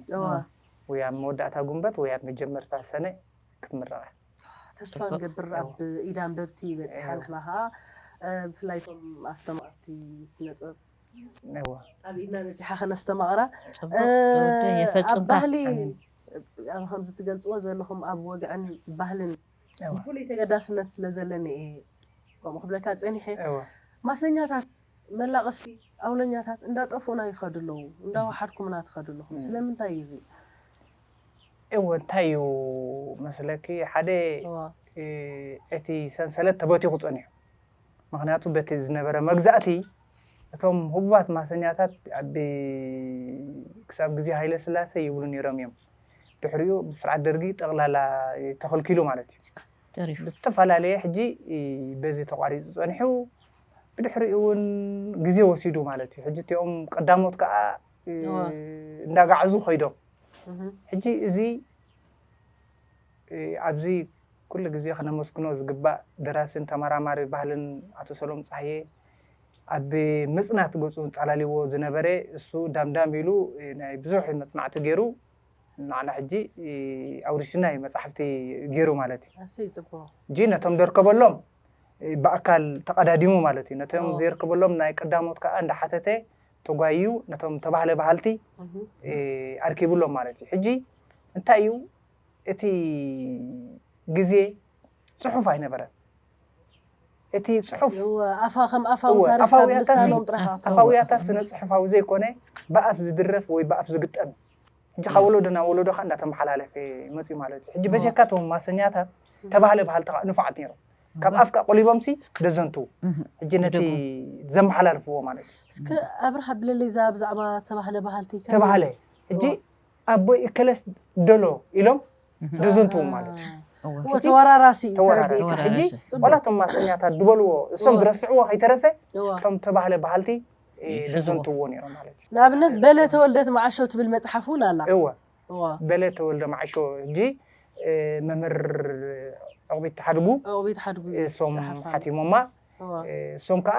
ወይ ኣብ መወዳእታ ጉንበት ወይ ኣብ መጀመርታ ሰነ ክትምረቕ እያ። ተስፋ ንገብር ኣብ ኢድ ኣንበብቲ ይበፅሓ። ንሕና ከዓ ብፍላይ እቶም ኣስተማቕርቲ ስነጥበብ ኣብ ኢድና በፂሓ ከነስተማቕራ። ኣብ ባህሊ ኣብ ከምዚ ትገልፅዎ ዘለኹም ኣብ ወግዕን ባህልን ብፍሉይ ተገዳስነት ስለ ዘለኒ እየ ከምኡ ክብለካ ፀኒሐ። ማሰኛታት መላቐስቲ ኣውለኛታት እንዳጠፉኡና ይኸዱ ኣለዉ። እንዳወሓድኩምና ትኸዱ ኣለኹም። ስለምንታይ እዩ እዚ? እወ እንታይ እዩ መስለኪ ሓደ እቲ ሰንሰለት ተበቲኹ ፀኒሑ። ምክንያቱ በቲ ዝነበረ መግዛእቲ እቶም ህቡባት ማሰኛታት ኣብ ክሳብ ግዜ ሃይለ ስላሴ ይብሉ ነይሮም እዮም። ድሕሪኡ ብስርዓት ደርጊ ጠቕላላ ተኸልኪሉ ማለት እዩ። ብዝተፈላለየ ሕጂ በዚ ተቋሪፁ ፀኒሑ ብድሕሪኡ እውን ግዜ ወሲዱ ማለት እዩ። ሕጂ እቲኦም ቀዳሞት ከዓ እንዳጋዕዙ ከይዶም ሕጂ እዚ ኣብዚ ኩሉ ግዜ ከነመስግኖ ዝግባእ ደራስን ተመራማሪ ባህልን ኣቶ ሰሎም ጸሃየ ኣብ ምጽናት ገጹ ጸላሊዎ ዝነበረ እሱ ዳምዳም ኢሉ ናይ ብዙሕ መጽናዕቲ ገይሩ ንዓና ሕጂ ኣውሪስና እዩ መጻሕፍቲ ገይሩ ማለት እዩ። ሕጂ ነቶም ደርከበሎም ብኣካል ተቐዳዲሙ ማለት እዩ። ነቶም ዘይርከበሎም ናይ ቀዳሞት ከዓ እንዳሓተተ ተጓይዩ ነቶም ተባህለ በሃልቲ ኣርኪብሎም ማለት እዩ። ሕጂ እንታይ እዩ እቲ ግዜ ፅሑፍ ኣይነበረን። እቲ ፅሑፍ ኣፋ ከም ኣፋዊ ታሪክ ካብ ልሳኖም ጥራሕ ኣፋውያታ ስነ ፅሑፋዊ ዘይኮነ ብኣፍ ዝድረፍ ወይ ብኣፍ ዝግጠም ሕጂ ካብ ወለዶ ናብ ወለዶ ከዓ እንዳተመሓላለፈ መፅዩ ማለት እዩ። ሕጂ በጀካ እቶም ማሰኛታት ተባህለ በሃልቲ ከዓ ንፉዓት ነይሮም። ካብ ኣፍ ከዓ ቆሊቦም ሲ ደዘንትዉ ሕጂ ነቲ ዘመሓላልፍዎ ማለት እዩ። እስከ ኣብርሃ ብለለይ እዛ ብዛዕባ ተባህለ በሃልቲ ከመይ ተባህለ ሕጂ ኣቦይ እከለስ ደሎ ኢሎም ደዘንትዉ ማለት እዩ። እወ። እወ ተወራራሲ እዩ ተወራራሲ። ተረዲእካ። ሕጂ ተወራራሲ። ዋላ እቶም ማሰኛታት ዝበልዎ እሶም እወ። ዝረስዕዎ ከይተረፈ እወ እቶም ተባህለ በሃልቲ እ፣ ይሕዝዎ። ደዘንትዎ ነይሮም ማለት እዩ። ንኣብነት በለ ተወልደት መዓሾ ትብል መፅሓፍ እውን ኣላ። እወ እወ በለ ተወልደ መዓሾ ሕጂ እ፣ መምህር ዕቑቢት ሓድጉ ዕቑቢት ሓድጉ እዩ እሶም ዝፀሓፋ። ሓቲሞማ እወ እ፣ እሶም ከዓ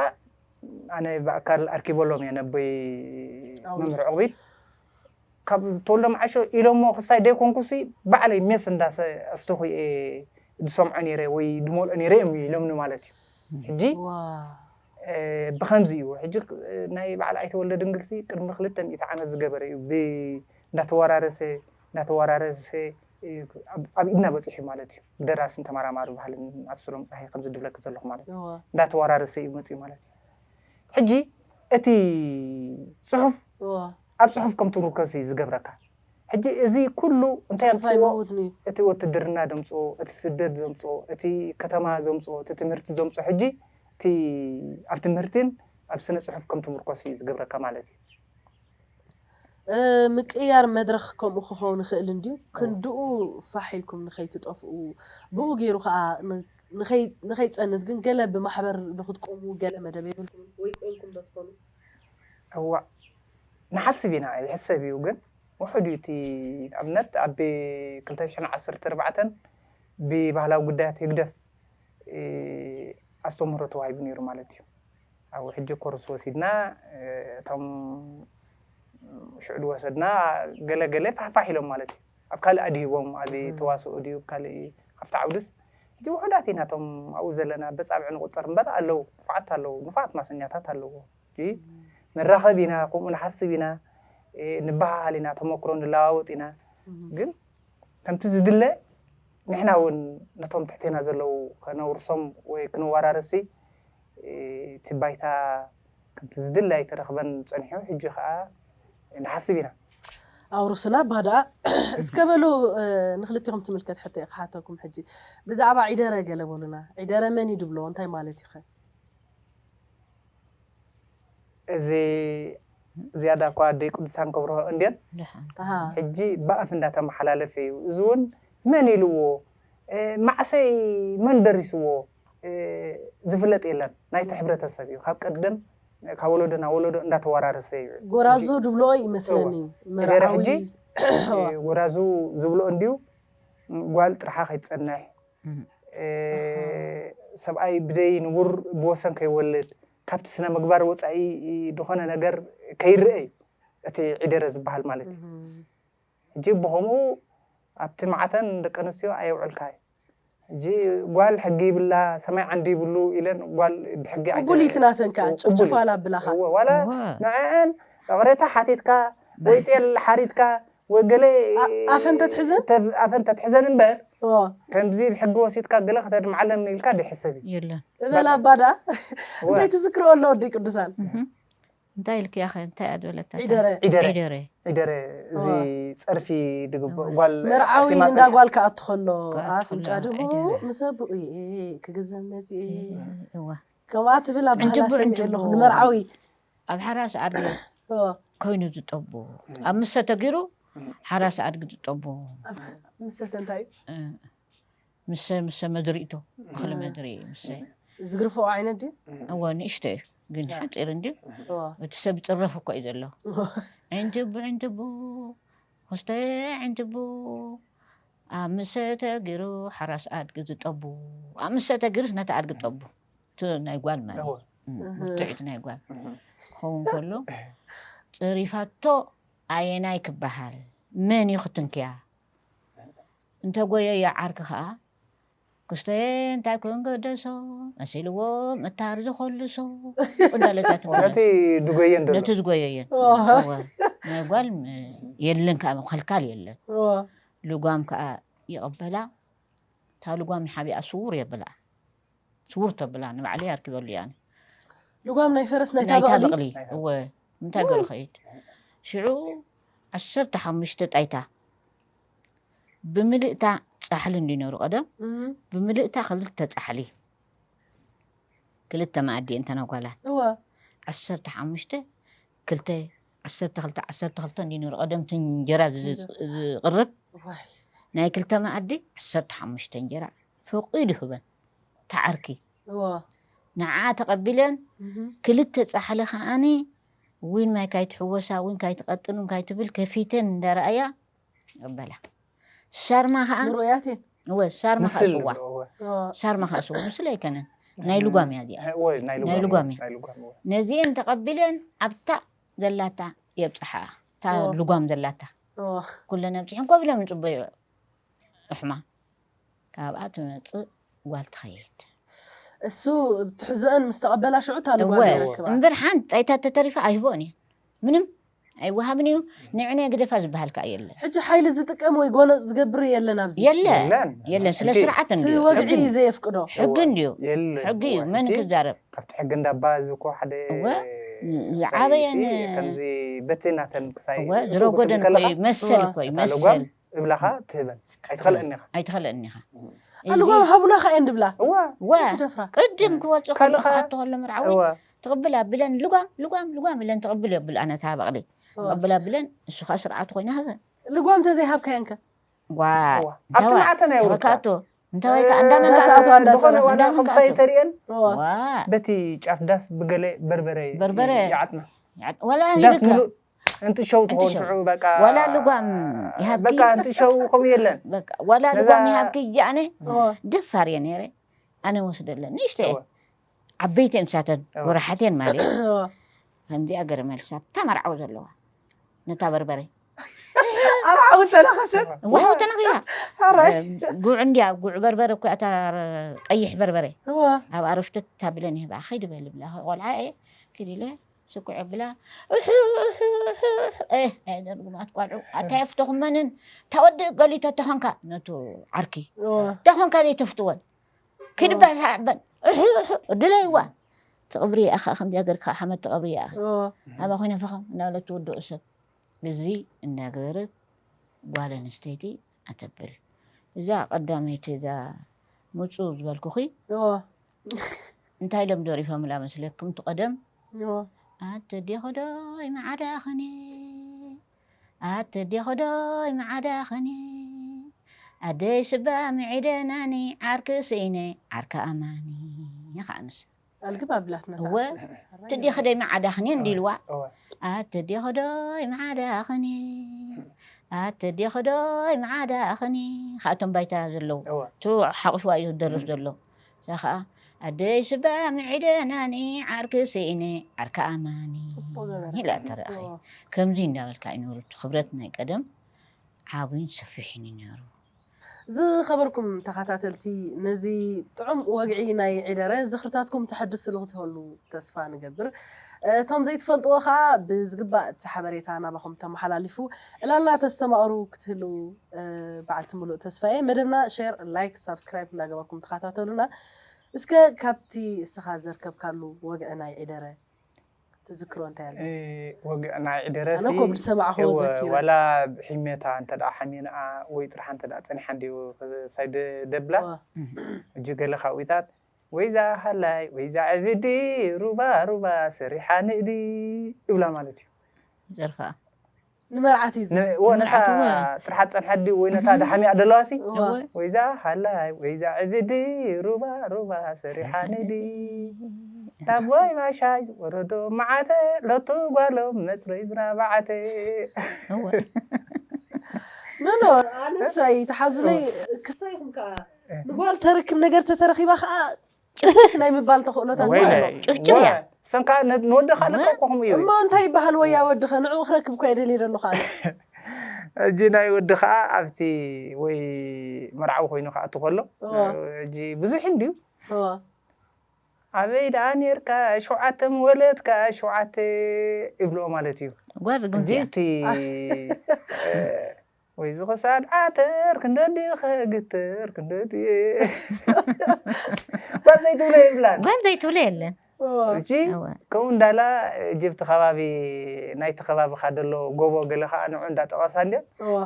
ኣነ ብኣካል ኣርኪበሎም እየ ነቦይ ዕቑቢት። መምህር ዕቑቢት ካብ ተወልደ መዓሾ ኢሎሞ ክሳይ ደይኮንኩሲ ባዕለይ ሜስ እንዳሰ ኣስተኹየ ዝሰምዖ ነይረ ወይ ድመልኦ ነይረ እዮም ኢሎምኒ ማለት እዩ። ሕጂ ዋ እ፣ ብኸምዚ እዩ ሕጂ እ፣ ናይ በዓል ኣይተወልደ ድንግልሲ ቅድሚ ክልተ ሚእቲ ዓመት ዝገበረ እዩ ብ- እንዳተወራረሰ እንዳተወራረሰ እ፣ ኣብ ኣብ ኢድና በፂሑ ማለት እዩ። ብደራስን ተመራማሪ ባህልን ኣስሎም ፀሃይ ከምዚ ድብለክ ዘለኹ ማለት እዩ። እወ እንዳተወራረሰ እዩ መፅኡ ማለት እዩ። ሕጂ እቲ ፅሑፍ እወ ኣብ ፅሑፍ ከም ትምርኮስ እዩ ዝገብረካ። ሕጂ እዚ ኩሉ እንታይ ፅሑፍ ኣምፅዎ? ኣይመውትን እዩ። እቲ ውትድርና ዘምፅኦ፣ እቲ ስደት ዘምፅኦ፣ እቲ ከተማ ዘምፅኦ፣ እቲ ትምህርቲ ዘምፅኦ ሕጂ እቲ ኣብ ትምህርትን ኣብ ስነ ፅሑፍ ከም ትምርኮስ እዩ ዝገብረካ ማለት እዩ። እ፣ ምቅያር መድረኽ ከምኡ ክኸውን ይኽእል እንድዩ። ክንድኡ ፋሕ ኢልኩም ንኸይትጠፍኡ ብኡ ገይሩ ከዓ ን- ንኸይ- ንኸይፀንት ግን ገለ ብማሕበር ንክትቆሙ ገለ መደብ የብልኩም ወይ ቆምኩም ዶ ትኾኑ? እዋ ንሓስብ ኢና ይሕሰብ እዩ ግን ውሕድ እዩ እቲ ኣብነት ኣብ ክልተ ሽሕን ዓሰርተ ኣርባዕተን ብባህላዊ ጉዳያት ህግደፍ እ፣ ኣስተምህሮ ተዋሂቡ ነይሩ ማለት እዩ። ኣብ ሕጂ ኮርስ ወሲድና እ፣ እቶም ሽዑ ዝወሰድና ገለ ገለ ፋሕፋሕ ኢሎም ማለት እዩ። ኣብ ካልእ ኣድሂቦም ኣብ ተዋስኦ ድዩ ካልእ ኣብቲ ዓውድስ እቲ ውሑዳት ኢና እቶም ኣብኡ ዘለና በፃብዕ ንቁፀር እምበር ኣለዉ ክፉዓት ኣለዉ ንፉዓት ማሰኛታት ኣለዎ። መራኸብ ኢና ከምኡ ንሓስብ ኢና እ፣ ንበሃሃል ኢና ተመክሮ ንለዋወጥ ኢና ግን ከምቲ ዝድለ ንሕና እውን ነቶም ትሕቴና ዘለዉ ከነውርሶም ወይ ክንወራርሲ እቲ ባይታ ከምቲ ዝድለ ኣይተረኽበን ፀኒሑ ሕጂ ከዓ ንሓስብ ኢና። ኣውርሱና ባዳ እስከ በሉ ንክልቲኹም ትምልከት ሕቶ እየ ክሓተኩም ሕጂ ብዛዕባ ዒደረ ገለ በሉና። ዒደረ መን እዩ ድብሎ እንታይ ማለት እዩ ከ? እዚ ዝያዳ እኳ ኣደይ ቅዱሳን ከብርሆ እንድየን ደሓን ኣሃ ሕጂ ብኣፍ እንዳተመሓላለፈ እዩ። እዚ እውን መን ኢልዎ እ፣ ማዕሰይ መን ደሪስዎ እ፣ ዝፍለጥ የለን። ናይቲ ሕብረተሰብ እዩ። ካብ ቀደም ካብ ወለዶ ናብ ወለዶ እንዳተወራረሰ እዩ። ጎራዙ ድብሎ ይመስለኒ ዒደረ መርዓዊ ሕጂ እ፣ ጎራዙ ዝብሎ እንድዩ ጓል ጥርሓ ከይትፀንሕ እም። እ፣ ሰብኣይ ብደይ ንቡር ብወሰን ከይወልድ ካብቲ ስነ ምግባር ወፃኢ ዝኾነ ነገር ከይረአ እዩ እቲ ዒደረ ዝበሃል ማለት እዩ። እም። ሕጂ ብኸምኡ ኣብቲ ማዕተን ደቂ ኣንስትዮ ኣየውዕልካ እዩ። ሕጂ ጓል ሕጊ ይብላ ሰማይ ዓንዲ ይብሉ ኢለን ጓል ብሕጊ ኣይተ- ቅቡሊት ናተን ከዓ ቅቡል ጭፍጭፍ እዩ። ኣላ ኣብላኻ እወ፣ ዋላ እወ። ንዐአን እቕሬታ ሓቲትካ ወይ ጤል ሓሪትካ ወይ ገለ ኣ- ኣፈን ተትሕዘን? ተብ- ኣፈን ተትሕዘን እምበር እወ ከምዚ ብሕጊ ወሲድካ ገለ ከተድምዓለን ኢልካ ደይሕሰብ እዩ። የለን እበላ ኣባ ደኣ እንታይ ትዝክርኦ ኣሎ ወዲ ቅዱሳን? እህም። እንታይ ኢልክያ ኸ እንታይ እያ ዝበለታ ዒደረ ዒደረ ዒደረ ዒደረ እዚ እወ። ፀርፊ ድግበ እወ። ጓል መርዓዊ ኣሲማ እንዳ ፀርፊ- ጓል ክኣቱ ከሎ ክኣቱ ኣፍንጫ ከሎ ድሙ ዒደረ። ምስ ኣቦኡ እየ ክግዘም መፅእ እየ እወ ከምኣ ትብል ኣባህላ ዕንጅቡ፣ ሰሚዐ ዕንጅቡ። ኣለኹ ንመርዓዊ ኣብ ሓራስ ኣድጊ እወ። ኮይኑ ዝጠቡ ኣብ ምሰ ተጊሩ ሓራስ ኣድጊ ዝጠቡ ምሰተ እንታይ እዩ? እ፣ ምሰ ምሰ መድሪእቶ እኽሊ መድሪ ምሰ ዝግርፈኦ ዓይነት ድዩ? እወ ንእሽቶ እዩ ግን ሓፂር እንድዩ እወ። እቲ ሰብ ይፅረፍ እኮ እዩ ዘሎ ዕንጅቡ ዕንጅቡ ክስተ ዕንጅቡ ኣብ ምሰ ተጊሩ ሓራስ ኣድጊ ዝጠቡ ኣብ ምሰ ተጊሩስ ነቲ ኣድጊ ጠቡ እቲ ናይ ጓል ማለት እወ። እዩ። እም፣ ብርቱዒት ናይ ጓል ክኸውን ከሎ ፅሪፋቶ ኣየናይ ክበሃል መን እዩ ክትንክያ እንተጎየዮ ዓርኪ ከዓ ክስተ እንታይ ኮን ገደሶ መሲልዎ ምታር ዝኸልሶ እንዳለታ ትምለስ ነቲ ድጎየን ደሎ ነቲ ዝጎየየን ዋው። እወ። ናይ ጓል ም- የለን ከዓ ምኽልካል የለን እወ። ልጓም ከዓ ይቕበላ እታ ልጓም ንሓቢኣ ስውር የብላ ስውር ተብላ ንባዕለይ ኣርኪበሉ እያ ኣነ። ልጓም ናይ ፈረስ ናይታ ናይታ በቕሊ በቕሊ እወ እንታይ ገሩ ኸይድ ሽዑ ዓሰርተ ሓሙሽተ ጣይታ ብምልእታ ፃሕሊ እንዲነሩ ቀደም እም፣ ብምልእታ ክልተ ፃሕሊ ክልተ መኣዲ እንተና ጓላት እወ ዓሰርተ ሓሙሽተ ክልተ ዓሰርተ ክልተ ዓሰርተ ክልተ እንዲ ነሩ ቀደምቲ እንጀራ ዝ- ዝቕርብ ዋይ ናይ ክልተ መኣዲ ዓሰርተ ሓሙሽተ እንጀራ ፈቂዱ ይህበን ተዓርኪ እወ ንዓ ተቐቢለን እህም። ክልተ ፃሕሊ ከዓኒ ዊን ማይ ካይትሕወሳ ዊን ካይትቐጥን ውን ካይትብል ከፊተን እንዳረኣያ ይቕበላ ሳርማ ከዓ ምሩያት እየን እወ ሳርማ ከዓ ምስል ስዋ እወ። እወ ሳርማ ከዓ ስዋ ምስል ኣይከነን ናይ ልጓም እያ እዚኣ እወ፣ ናይ ናይ ልጓም ልጓም እወ፣ እያ። ናይ ልጓም እወ። ነዚአን ተቐቢለን ኣብታ ዘላታ የብፅሓ እታ እወ። ልጓም ዘላታ እወ ኩለን ኣብፅሐን ኮፍ ኢሎም ይፅበዩ ርሕማ ካብኣ ትመፅእ ጓል ትኸይድ እሱ ትሕዘአን ምስ ተቐበላ ሽዑ እታ ልጓም እወ የረክባ እምበር ሓንቲ ጣይታ ተተሪፋ ኣይህቦን እዩ ምንም ኣይወሃብን እዩ ንዕነ ግደፋ ዝበሃል ከዓ የለን ሕጂ ሓይሊ ዝጥቀም ወይ ጎነፅ ዝገብር የለን ኣብዚ የለ የለን። የለን ስለ ሕጊ ስርዓት እቲ እንድዩ ወግዒ ሕጊ እዩ ዘየፍቅዶ እወ፣ ሕጊ እንድዩ የለን። ሕጊ እዩ እወ፣ መን ሕጂ ክዛረብ ካብቲ ሕጊ እንዳባ እዚ እኮ ሓደ እወ፣ ሰብኣይ ዝዓበየን እዚ ከምዚ በቲ ናተን ክሳይ እወ እቱ ዝረጎደን ክትብል ከለኻ እኮ ይመስል እወ። እኮ እታ ይመስል ልጓም እብላኻ ትህበን ኣይትኸልአን ኢኻ ኣይትኸለኒ ኢኻ እዚ ኣልጓም ሃቡና ከ እንድብላ እዋ ወላ ወ- ክደፍራ ቅድም ክወፅእ ከሎ ካልኻ- ክኣቶ ከሎ መርዓዊ እዋ ትቕብል ኣቢለን ልጓም ልጓም ልጓም ኢለን ትቕብል የብል ኣነ እታ በቕሊ እዋ። ትቕብል ኣቢለን እሱ ከዓ ስርዓቱ ኮይና ሃበ ልጓም ተዘይሃብካየን ከ ዋ እዋ ኣብቲ እንታዋ- መዓተን ኣየውርድካ ተወካቶ እንታይ ወይ ከዓ እንዳመንካ ዳስ እንዳሳኣቱ እንተ- እንዳሳኣቱ ዝኾነ ዋላ እንዳመንካ ከምሳይ ተርእየን እዋ ዋ በቲ ጫፍ ዳስ ብገለ በርበረ በርበረ። ይዓጥና ወላ ዳስ ሂብካ ምሉእ እንትሸው ትኸውን እንትሸው። ሽዑ በቃ ዋላ ልጓም ይሃብኪ? በቃ እንትሸው ከምኡ የለን በቃ ዋላ ነዛ- ልጓም ይሃብኪ እያነ እዋ ደፋር እየ ነይረ ኣነ ወስደለን ንእሽተ እየ እወ። ዓበይቲ እምሳተን እወ። ወራሓቴን ማለት እዋ ከምዚኣ ገረ መልሳ እታ መርዓዊ ዘለዋ ነታ በርበረ ኣብ ዓው ተነኸሰት ዋው ተነኽያ ሓራይ ጉዕ እንዲያ ጉዕ በርበረ እኮ እታ ቀይሕ በርበረ እዋ ኣብ ኣረፍተት ታብለን ይህባ ከይድ በል ብላ ቆልዓ እየ ክድ ኢለ ስኩዕ ብላ ኣይደርጉማት ቆልዑ ኣታ የፍተኹመንን ተወዲ ገሊቶ ተኾንካ ነቱ ዓርኪ እዋ ተኾንካ ዘይተፍትወን ክድባ ሳዕበን ድለይዋ ትቕብሪ ይኣኻ ከምዚኣ ገርካ ሓመድ ትቐብሪ ይኣኻ እዋ ኣባ ኮይነ ፈኸም እናበለት ትወድኦ ሰብ እዚ እናገበረት ጓል ኣንስተይቲ ኣተብል እዛ ቀዳመይቲ እዛ ምፁ ዝበልኩኺ እዋ እንታይ ኢሎም ደሪፎምላ መስለኩም ትቐደም እዋ ኣተዴኾዶይ መዓዳኽኒ ኣተዴኾዶይ መዓዳኽኒ ኣደይ ስባ ምዒደናኒ ዓርኪ ስኢነ ዓርኪ ኣማኒ ይኸዓንስ ኣልግብ ኣብላትና እወ ትዴኸደይ መዓዳኽኒ እንዲልዋ እወ። ኣተዴኸዶይ መዓዳኽኒ ኣተዴኸዶይ መዓዳኽኒ ካብቶም ባይታ ዘለዉ እወ። ቱ ሓቑፍዋ እዩ ዝደርፍ ዘሎ እዛ ከዓ ኣደይ ስባ ምዒደናኒ ዓርኪ ስኢነ ዓርኪ ኣማኒ ጽቡቕ ገበረ። ኢላ ተረኣኸ እወ። ከምዚ እንዳበልካ ይነሩ እቲ ክብረት ናይ ቀደም ዓብይን ሰፊሕን እዩ ነሩ ዝኸበርኩም ተኸታተልቲ ነዚ ጥዑም ወግዒ ናይ ዒደረ ዝኽርታትኩም ተሐድስሉ ክትህሉ ተስፋ ንገብር እቶም ዘይትፈልጥዎ ከዓ ብዝግባእ እቲ ሓበሬታ ናባኹም ተመሓላሊፉ ዕላልና ተስተማቕሩ ክትህልው በዓልቲ ምሉእ ተስፋ እየ መደብና ሸር ላይክ ሳብስክራይብ እናገበርኩም ተኸታተሉና እስከ ካብቲ እስኻ ዘርከብካሉ ወግዒ ናይ ዒደረ ትዝክሮ እንታይ ኣሎ ወግዒ ናይ ዒደረ ኣነ ኮ ብዝሰማዕኹዎ ዘኪረ ዋላ ሒሜታ እንተ ሓሚንኣ ወይ ጥርሓ እንተ ፀኒሓ እንዲዩ ሳይ ደብላ እጂ ገለ ካብኡታት ወይዛ ሃላይ ወይዛ ዕብዲ ሩባ ሩባ ሰሪሓ ንእዲ እብላ ማለት እዩ ዘርፋ ንመርዓት እዩ ነታ ጥርሓት ፀንሐ ድዩ ወይ ነታ ደሓሚኣ ደለዋ ሲ ወይዛ ሃላይ ወይዛ ዕብዲ ሩባ ሩባ ሰሪሓ ንዲ ዳቦይ ማሻይ ወረዶ መዓተ ሎቱ ጓሎም መፅረይ ዝራባዓተ ኖኖ ኣነሳይ ተሓዙለይ ክሳይኹም ከዓ ንጓል ተረክብ ነገር ተተረኪባ ከዓ ጭፍጭፍ ናይ ምባል ተኽእሎታት ወይለ ኣሎ። ጭፍጭፍ እያ ሰንካ ንወድኻ ለቀቁኹም እዩ እሞ እንታይ ይበሃል ወያ ወድኸ ንዕኡ ክረክብ እኳ የደልየ ደሎ ከዓ እጂ ናይ ወዲ ከዓ ኣብቲ ወይ መርዓዊ ኮይኑ ክኣቱ ከሎ እወ። እጂ ብዙሕ እንድዩ እወ። ኣበይ ደኣ ነርካ ሸውዓተ ምወለድካ ሸውዓተ ይብልኦ ማለት እዩ ጓል ርግምቲ እጂ እያ እቲ ወይ ዝኽሳድ ዓተር ክንደዲ ኸግተር ክንደዲ ጓል ዘይትብሎ ይብላል ጓል ዘይትብሎ የለን እወ። እጂ እወ ከምኡ እንዳላ እጅብቲ ከባቢ ናይቲ ከባቢኻ ደሎ ጎቦ ገለ ከዓ ንዑ እንዳጠቐሳ እንድዮ እወ።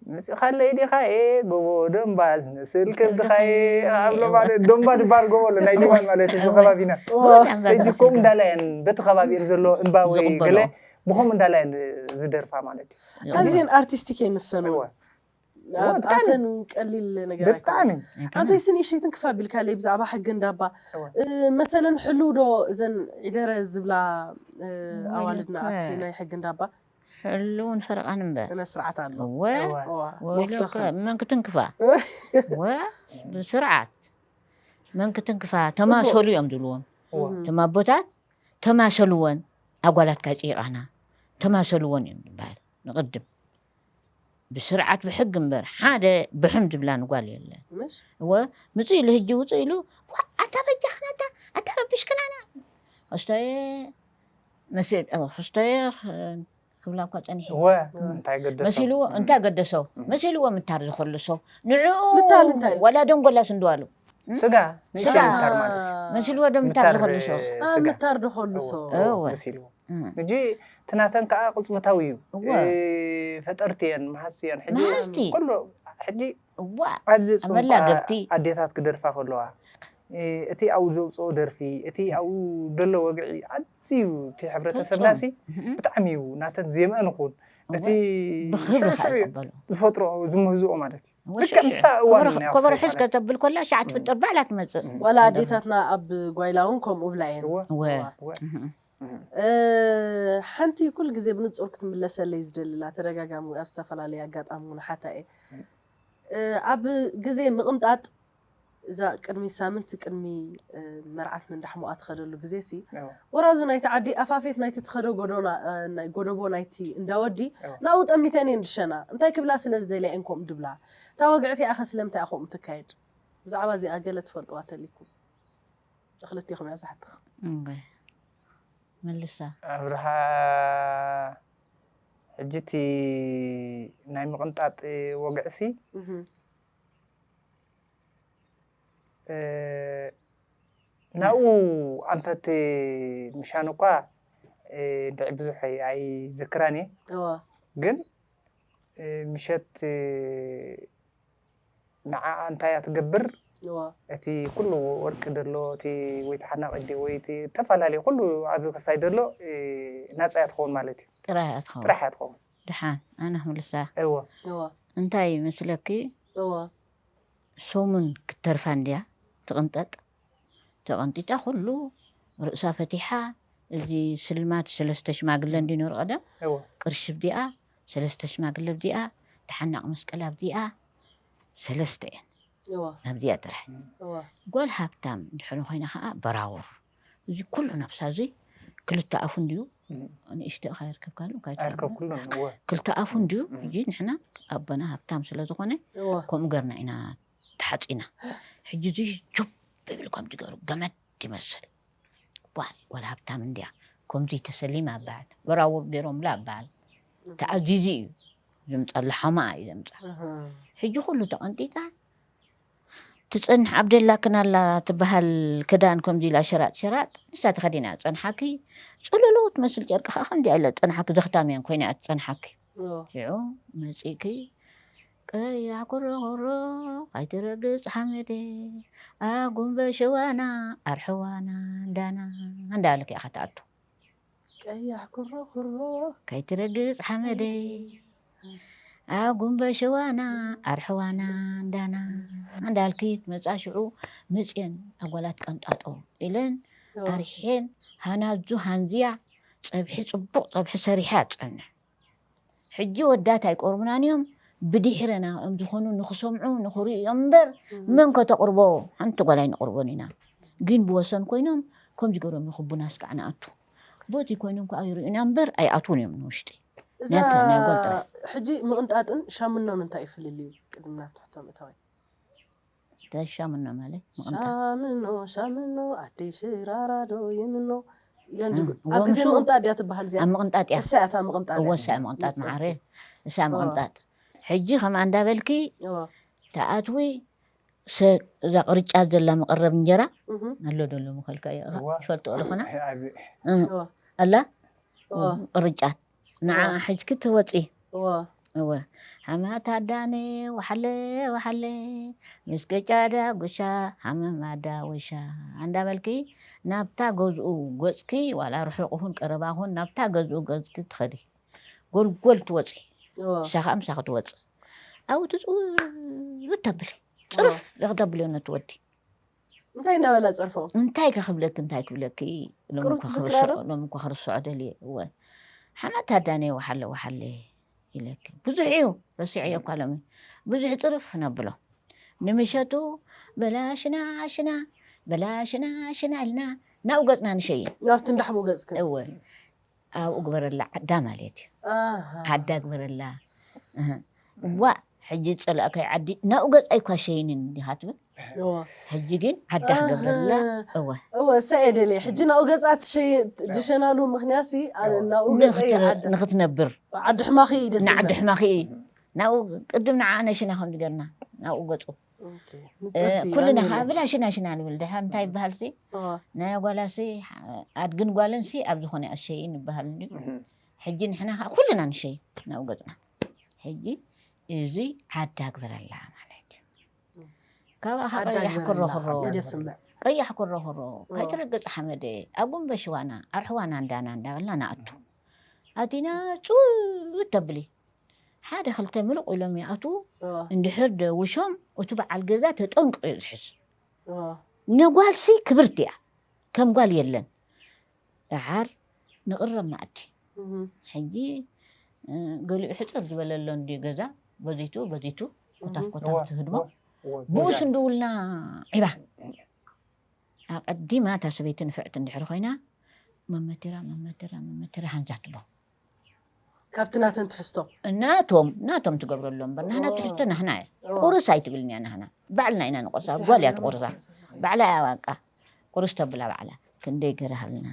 መፂኻለይ ዲኻ ኤ ጎቦ ደንባ ዝመስል ከብድኻ ኤ ኣብሎ ማለት ደንባ ድባል ጎቦ ኣሎ ናይ ሊባን ማለት እዚ ከባቢና እወ። እጂ ከምኡ እንዳላ እየን በቲ ከባቢ እየን ዘሎ እምባ ወይ ዝቕበሎ። ገለ ብኸምኡ እንዳላ እየን ዝደርፋ ማለት እዩ። ኣዝየን ኣርቲስቲክ እየን ንሰን እውን እወ። ኣብ ብጣዕሚ። ኣተን እውን ቀሊል ነገር ብጣዕሚ ኣይኮነን። ሓንተይ ስንእሽተይ ትንክፍ ኣቢልካ ለይ ብዛዕባ ሕጊ እንዳባ እወ። እ፣ መሰለን ሕልው ዶ እዘን ዒደረ ዝብላ እ፣ እወ፣ ኣዋልድና እኮ። ኣብቲ ናይ ሕጊ እንዳባ ሕልውን ፈረቓን እምበር ስነ ስርዓት ኣሎ እወ እወ። እዋ፣ ወይሎ መፍትሒ መን ክትንክፋ ወ ብስርዓት መን ክትንክፋ ተማሰሉ እዮም ዝብልዎም እወ። እቶም ኣቦታት ተማሰልወን ኣጓላትካ ጭቃና ተማሰልወን እዮም ዝበሃል ንቕድም ብስርዓት ብሕጊ እምበር ሓደ ብሕም ዝብላ ንጓል የለን ምሽ እወ ምፅእ ኢሉ ህጂ ውፅእ ኢሉ ዋ፣ ኣታ በጃኽናታ ኣታ ረቢሽክናና ክስቶየ መስ- እ፣ ክስቶየ እ፣ ክብላ እኳ ፀኒሐ እወ እንታይ ገደሶ መሲልዎ እንታይ ገደሶ መሲልዎ ምታር ዝኸልሶ ንዕኡ ምታል እንታይ እዩ? ወላ ደንጎላስ እንደዋሉ ስጋ ንእሽተይ ስጋ። ምታር ማለት እዩ መሲልዎ ዶ ምታር ምታር ዝኸልሶ ስጋ። ኣብ ምታር ድኸልሶ እወ፣ እወ። መሲልዎ እ፣ ሕጂ ትናተን ከዓ ቅፅበታዊ እዩ እወ። እ፣ ፈጠርቲ እየን መሃዝቲ እየን ሕጂ መሃዝቲ ኩሉ ሕጂ እዋ ኣብዚ ፅምቋ ኣመላገብቲ። ኣዴታት ክደርፋ ከለዋ እ፣ እቲ ኣብኡ ዘውፅኦ ደርፊ እቲ ኣብኡ ዘሎ ወግዒ ኣዝዩ እቲ ሕብረተሰብና ሲ እህም። ብጣዕሚ እዩ ናተን ዜምአን ይኹን እቲ ብክብሪ ሽዑ ከዓ ሽዑ እዩ ይቀበሉ ዝፈጥሮ ዝምህዝኦ ማለት እዩ እወ፣ ልክዕ ሽዑ ምሳ ሽዑ። እዋን ከበሮ- ናይ ከበሮ ኣፍሪቃ ሒዝ ማለት ከተብል ኮላ ሻዕ ትፍጥር ባዕላ ትመፅእ ዋላ ኣዴታትና ኣብ ጓይላ እውን ከምኡ ብላ እየን እወ እወ እወ እህም። እ፣ ሓንቲ ኩሉ ግዜ ብንጹር ክትምለሰለይ ዝደልላ ተደጋጋሚ ኣብ ዝተፈላለየ ኣጋጣሚ እውን ሓታ እየ እ፣ ኣብ ግዜ ምቕንጣጥ እዛ ቅድሚ ሳምንቲ ቅድሚ እ፣ መርዓት ንዳሕሞኣ ትኸደሉ ግዜ ሲ እወ ወራዙ ናይቲ ዓዲ ኣፋፌት ናይቲ ትኸዶ ጎዶና እ፣ ናይ ጎደቦ ናይቲ እንዳወዲ እወ ናብኡ ጠሚተን እየን ድሸና እንታይ ክብላ ስለ ዝደልያ እየን ከምኡ ድብላ እታ ወግዕቲ ኣኸ ስለምንታይ ከምኡ ትካየድ ብዛዕባ እዚኣ ገለ ትፈልጥዋ ተሊኩም ክልቲኹም እያ ዝሓትኻ እምበይ። መልሳ ኣብርሃ ሕጂ እቲ ናይ ምቕንጣጥ ወግዕሲ እህም። እ፣ ናብኡ ኣንፈት ምሻን እኳ እ፣ እንድዒ ብዙሕ ኣይዝክራን እየ እዋ ግን እ፣ ምሸት እ፣ ንዓኣ እንታይ እያ ትገብር እዋ እቲ ኩሉ ወርቂ ደሎ እቲ ወይ ተሓናቂ ድዩ ወይ እቲ ተፈላለዩ ኩሉ ኣብ ክሳይ ደሎ እ፣ ናፃ እያ ትኸውን ማለት እዩ ጥራሕ እያ ትኸውን ጥራሕ እያ ትኸውን ድሓን ኣነ ክምልሳ እዎ እዋ እንታይ ይመስለኪ እዋ ሰሙን ክትተርፋ እንድያ ትቕንጠጥ ተቐንጢጣ ኩሉ ርእሳ ፈቲሓ እዚ ስልማት ሰለስተ ሽማግለ እንዲ ነሩ ቀደም እዎ ቅርሺ ብዚኣ ሰለስተ ሽማግለ ብዚኣ ተሓናቕ መስቀል ኣብዚኣ ሰለስተ እየን እዋ ኣብዚኣ ጥራሕ እዋ ጓል ሃብታም እንድሕሪ ኮይና ከዓ በራውር እዚ ኩሉ ነብሳ እዚ ክልተ ኣፉ እንድዩ እም። ንእሽተ ኢኻ ይርከብካ ኣሎ እንታይ ትብሎ? ኣይርከብኩሉን እወ ክልተ ኣፉ እንድዩ እም። ሕጂ ንሕና ኣቦና ሃብታም ስለ ዝኾነ እዋ ከምኡ ገርና ኢና ተሓፂና ሕጂ እዚ ጆብ ይብል ከም ዝገሩ ገመድ ይመስል ዋይ ጓል ሃብታም እንድያ ከምዚ ተሰሊማ ኣበሃል በራውር ገይሮምላ ኣበሃል ተኣዚዙ እዩ ዝምፀላ ሓማኣ እዩ ዘምፃ እህ። ሕጂ ኩሉ ተቐንጢጣ ትፀንሕ ኣብ ደላክን ኣላ ትበሃል ክዳን ከምዚ ኢላ ሸራጥ ሸራጥ ንሳ ተኸዲና ፀንሓኪ ፅሉሉ ትመስል ጨርቂ ከዓ ከምዚ ኢላ ፀንሓኪ ዘኽታምያን ኮይና እያ ትፀንሓኪ እዋ ሽዑ መፂእኪ ቀያሕ ኩሮኩሮ ኣይትረግፅ ሓመደ ኣጉንበ ሸዋና ኣርሕዋና እንዳና እንዳበለኪ ኢኻ ትኣቱ ቀያሕ ኩሮ ኩሮ ከይትረግፅ ሓመደ ኣጉንበ ሸዋና ኣርሕዋና እንዳና እንዳልኪ ትመፃ ሽዑ መፅየን ኣጓላት ቀንጣጦ ኢለን እዋ ኣርሒን ሃናዙ ሃንዝያ ፀብሒ ፅቡቕ ፀብሒ ሰሪሓ ትፀንሕ ሕጂ ወዳት ኣይቆርቡናን እዮም ብድሕረና እዮም ዝኾኑ ንክሰምዑ ንክርእዮም እምበር መን ከተቕርቦ ሓንቲ ጓል ኣይንቕርቦን ኢና ግን ብወሰን ኮይኖም ከምዚ ገሮም ይኽቡና ስካዕ ንኣቱ ቦቲ ኮይኖም ከዓ ይርእዩና እምበር ኣይኣትውን እዮም ንውሽጢ እዛ ነቲ ናይ ጓል ጥራይ ሕጂ ምቕንጣጥን ሻምኖን እንታይ እዩ ፍልልዩ ቅድሚ ናብ ትሕቶ ምእታወይ እንታይ ሻምኖ ማለት ምቕንጣጥ ሻምኖ ሻምኖ ኣደይ ሽራራዶ ይምኖ ኢለን እም፣ ድብል እዋ ኣብ ግዜ ምሽ- ምቕንጣጥ ድያ ትበሃል እዚኣ ኣብ ምቕንጣጥ እያ እሳ እያ እታ ምቕንጣጥ እወ እያ እሳ ምቕንጣጥ ንፅርቲ። መዓረ እሳ ምቕንጣጥ ሕጂ ከምኣ እንዳበልኪ እዋ ተኣትዊ ሰ- እዛ ቅርጫ ዘላ መቐረብ እንጀራ እህ፣ ኣሎ ደሎ ምኸልካ እዩ እዋ። ይፈልጦ ኣለኹና ኣብ- እ፣ እዋ ኣላ እዋ ቅርጫት ንዓ እዋ። ሕጅኪ ትወፂ እዋ እወ። ሓማት ኣዳነ ወሓለ ወሓለ፣ ምስ ገጫ ዳጉሻ፣ ሓመም ኣዳ ወሻ። እንዳበልኪ ናብታ ገዝኡ ገጽኪ፣ ዋላ ርሑቕ ይኹን ቀረባ ይኹን፣ ናብታ ገዝኡ ገጽኪ ትኸዲ። ጎልጎል ትወጺ። እወ። ንሳ ኸኣ ምሳኺ ትወጽእ። ኣብኡ ትጽውት ተብሊ። ጽርፍ ኢኺ ተብልዮ ነቲ ወዲ። እንታይ እንዳበላ ጸርፎ? እንታይ ከ ክብለኪ፣ እንታይ ክብለኪ? ሎሚ ቁሩብ እኳ ትዝክራ ዶ? ክርስዖ፣ ሎሚ እኳ ክርስዖ ደልየ። እወ። ሓማት ኣዳነ ወሓለ ወሓለ ኢለኪ። ብዙሕ እዩ፣ ረሲዐዮ እኳ ሎሚ። ብዙሕ ጽርፍ ነብሎ። ንምሸቱ በላ ሽና ሽና፣ በላ ሽና ሽና ኢልና ናብኡ ገጽና ንሸይን። ናብቲ እንዳሕሙ ገጽክን? እወ። ኣብኡ ግበረላ ዓዳ ማለት እዩ። ኣሃ። ዓዳ ግበረላ። እህ። ዋእ፣ ሕጂ ዝጸላእካዮ ዓዲ ናብኡ ገጽ ኣይኳ ሸይንን ዲኻ ትብል? እወ። ሕጂ ግን ዓዳ ክገብረላ። ኣሃ። እወ። እወ፣ እሳ እየ ደልየ። ሕጂ ናብኡ ገጻ ትሸይ-፣ እወ። ትሸናሉ ምኽንያትሲ፣ ኣነ እወ። ናብኡ ገጸ ንኽት-፣ ዓዳ። ንኽትነብር። ዓዲ ሕማኺ እዩ ደስ ንዓዲ ይብል። ሕማኺ እዩ። ናብኡ ቅድም ንዓ ነሽና ከም ዝገርና፣ ናብኡ ገጹ። ኦኬ። እ፣ ንጽርቲ ኩልና እያ ከዓ ነይሩ። ብላ ሽና ሽና ንብል። ድሓር እንታይ ይበሃል ሲ? እወ። ናይ ጓላሲ፣ ኣድግን ጓልን ሲ ኣብ ዝኾነ ኣሸይን ይበሃል እንድዩ። እህ። ሕጂ ንሕና ከዓ ኩልና ንሸይ ናብኡ ገጽና። ሕጂ እዚ ዓዳ ግበረላ ማለት እዩ። እም። ካብኣ ከዓ ዓዳ ቀያሕ ግበረላ። ክሮኽሮ። ኢደ ስምዕ። ቀያሕ ክሮኽሮ። እወ። ከይትረግጽ ሓመደ። ኣብ ጉንበ ሽዋና፣ ኣርሕዋና እንዳና እንዳበልና ንኣቱ። ኣቲና ጽውት ተብሊ። ሓደ ክልተ ምሉቕ ኢሎም ይኣትዉ። እወ። እንድሕር ደውሾም፣ እቲ በዓል ገዛ ተጠንቂቑ እዩ ዝሕዝ። እወ። ንጓልሲ ክብርቲ እያ። ከም ጓል የለን። ደሓር ንቕረብ መኣዲ። እህ። ሕጂ፣ እ፣ ገሊኡ ሕጽር ዝበለ ኣሎ እንድዩ ገዛ፣ በዚቱ፣ በዚቱ፣ ኮታፍ እህ። ኮታፍ እወ፣ ትህድሞ። እወ፣ እወ፣ ብኡ እወ። ስንድውልና ዒባ። ኣቐዲማ እታ ሰበይቲ ንፍዕቲ እንድሕር ኮይና፣ መመቲራ፣ መመቲራ፣ መመቲራ ሃንዛ ትቦ። ካብቲ ናተን ትሕዝቶ? ናቶም፣ ናቶም ትገብረሎም እምበር፣ ናህና ኦ። ትሕዝቶ ናህና እያ። ኦ። ቁርስ ኣይትብልን እያ ናህና። ባዕልና ኢና ንቆርሳ፣ እሳ ጓል እያ ሓቢራ ትቆርሳ። መሰለኝ። ባዕላ እያ ዋቃ። ቁርስ ተብላ ባዕላ። ክንደይ ገይራ ሃልና፣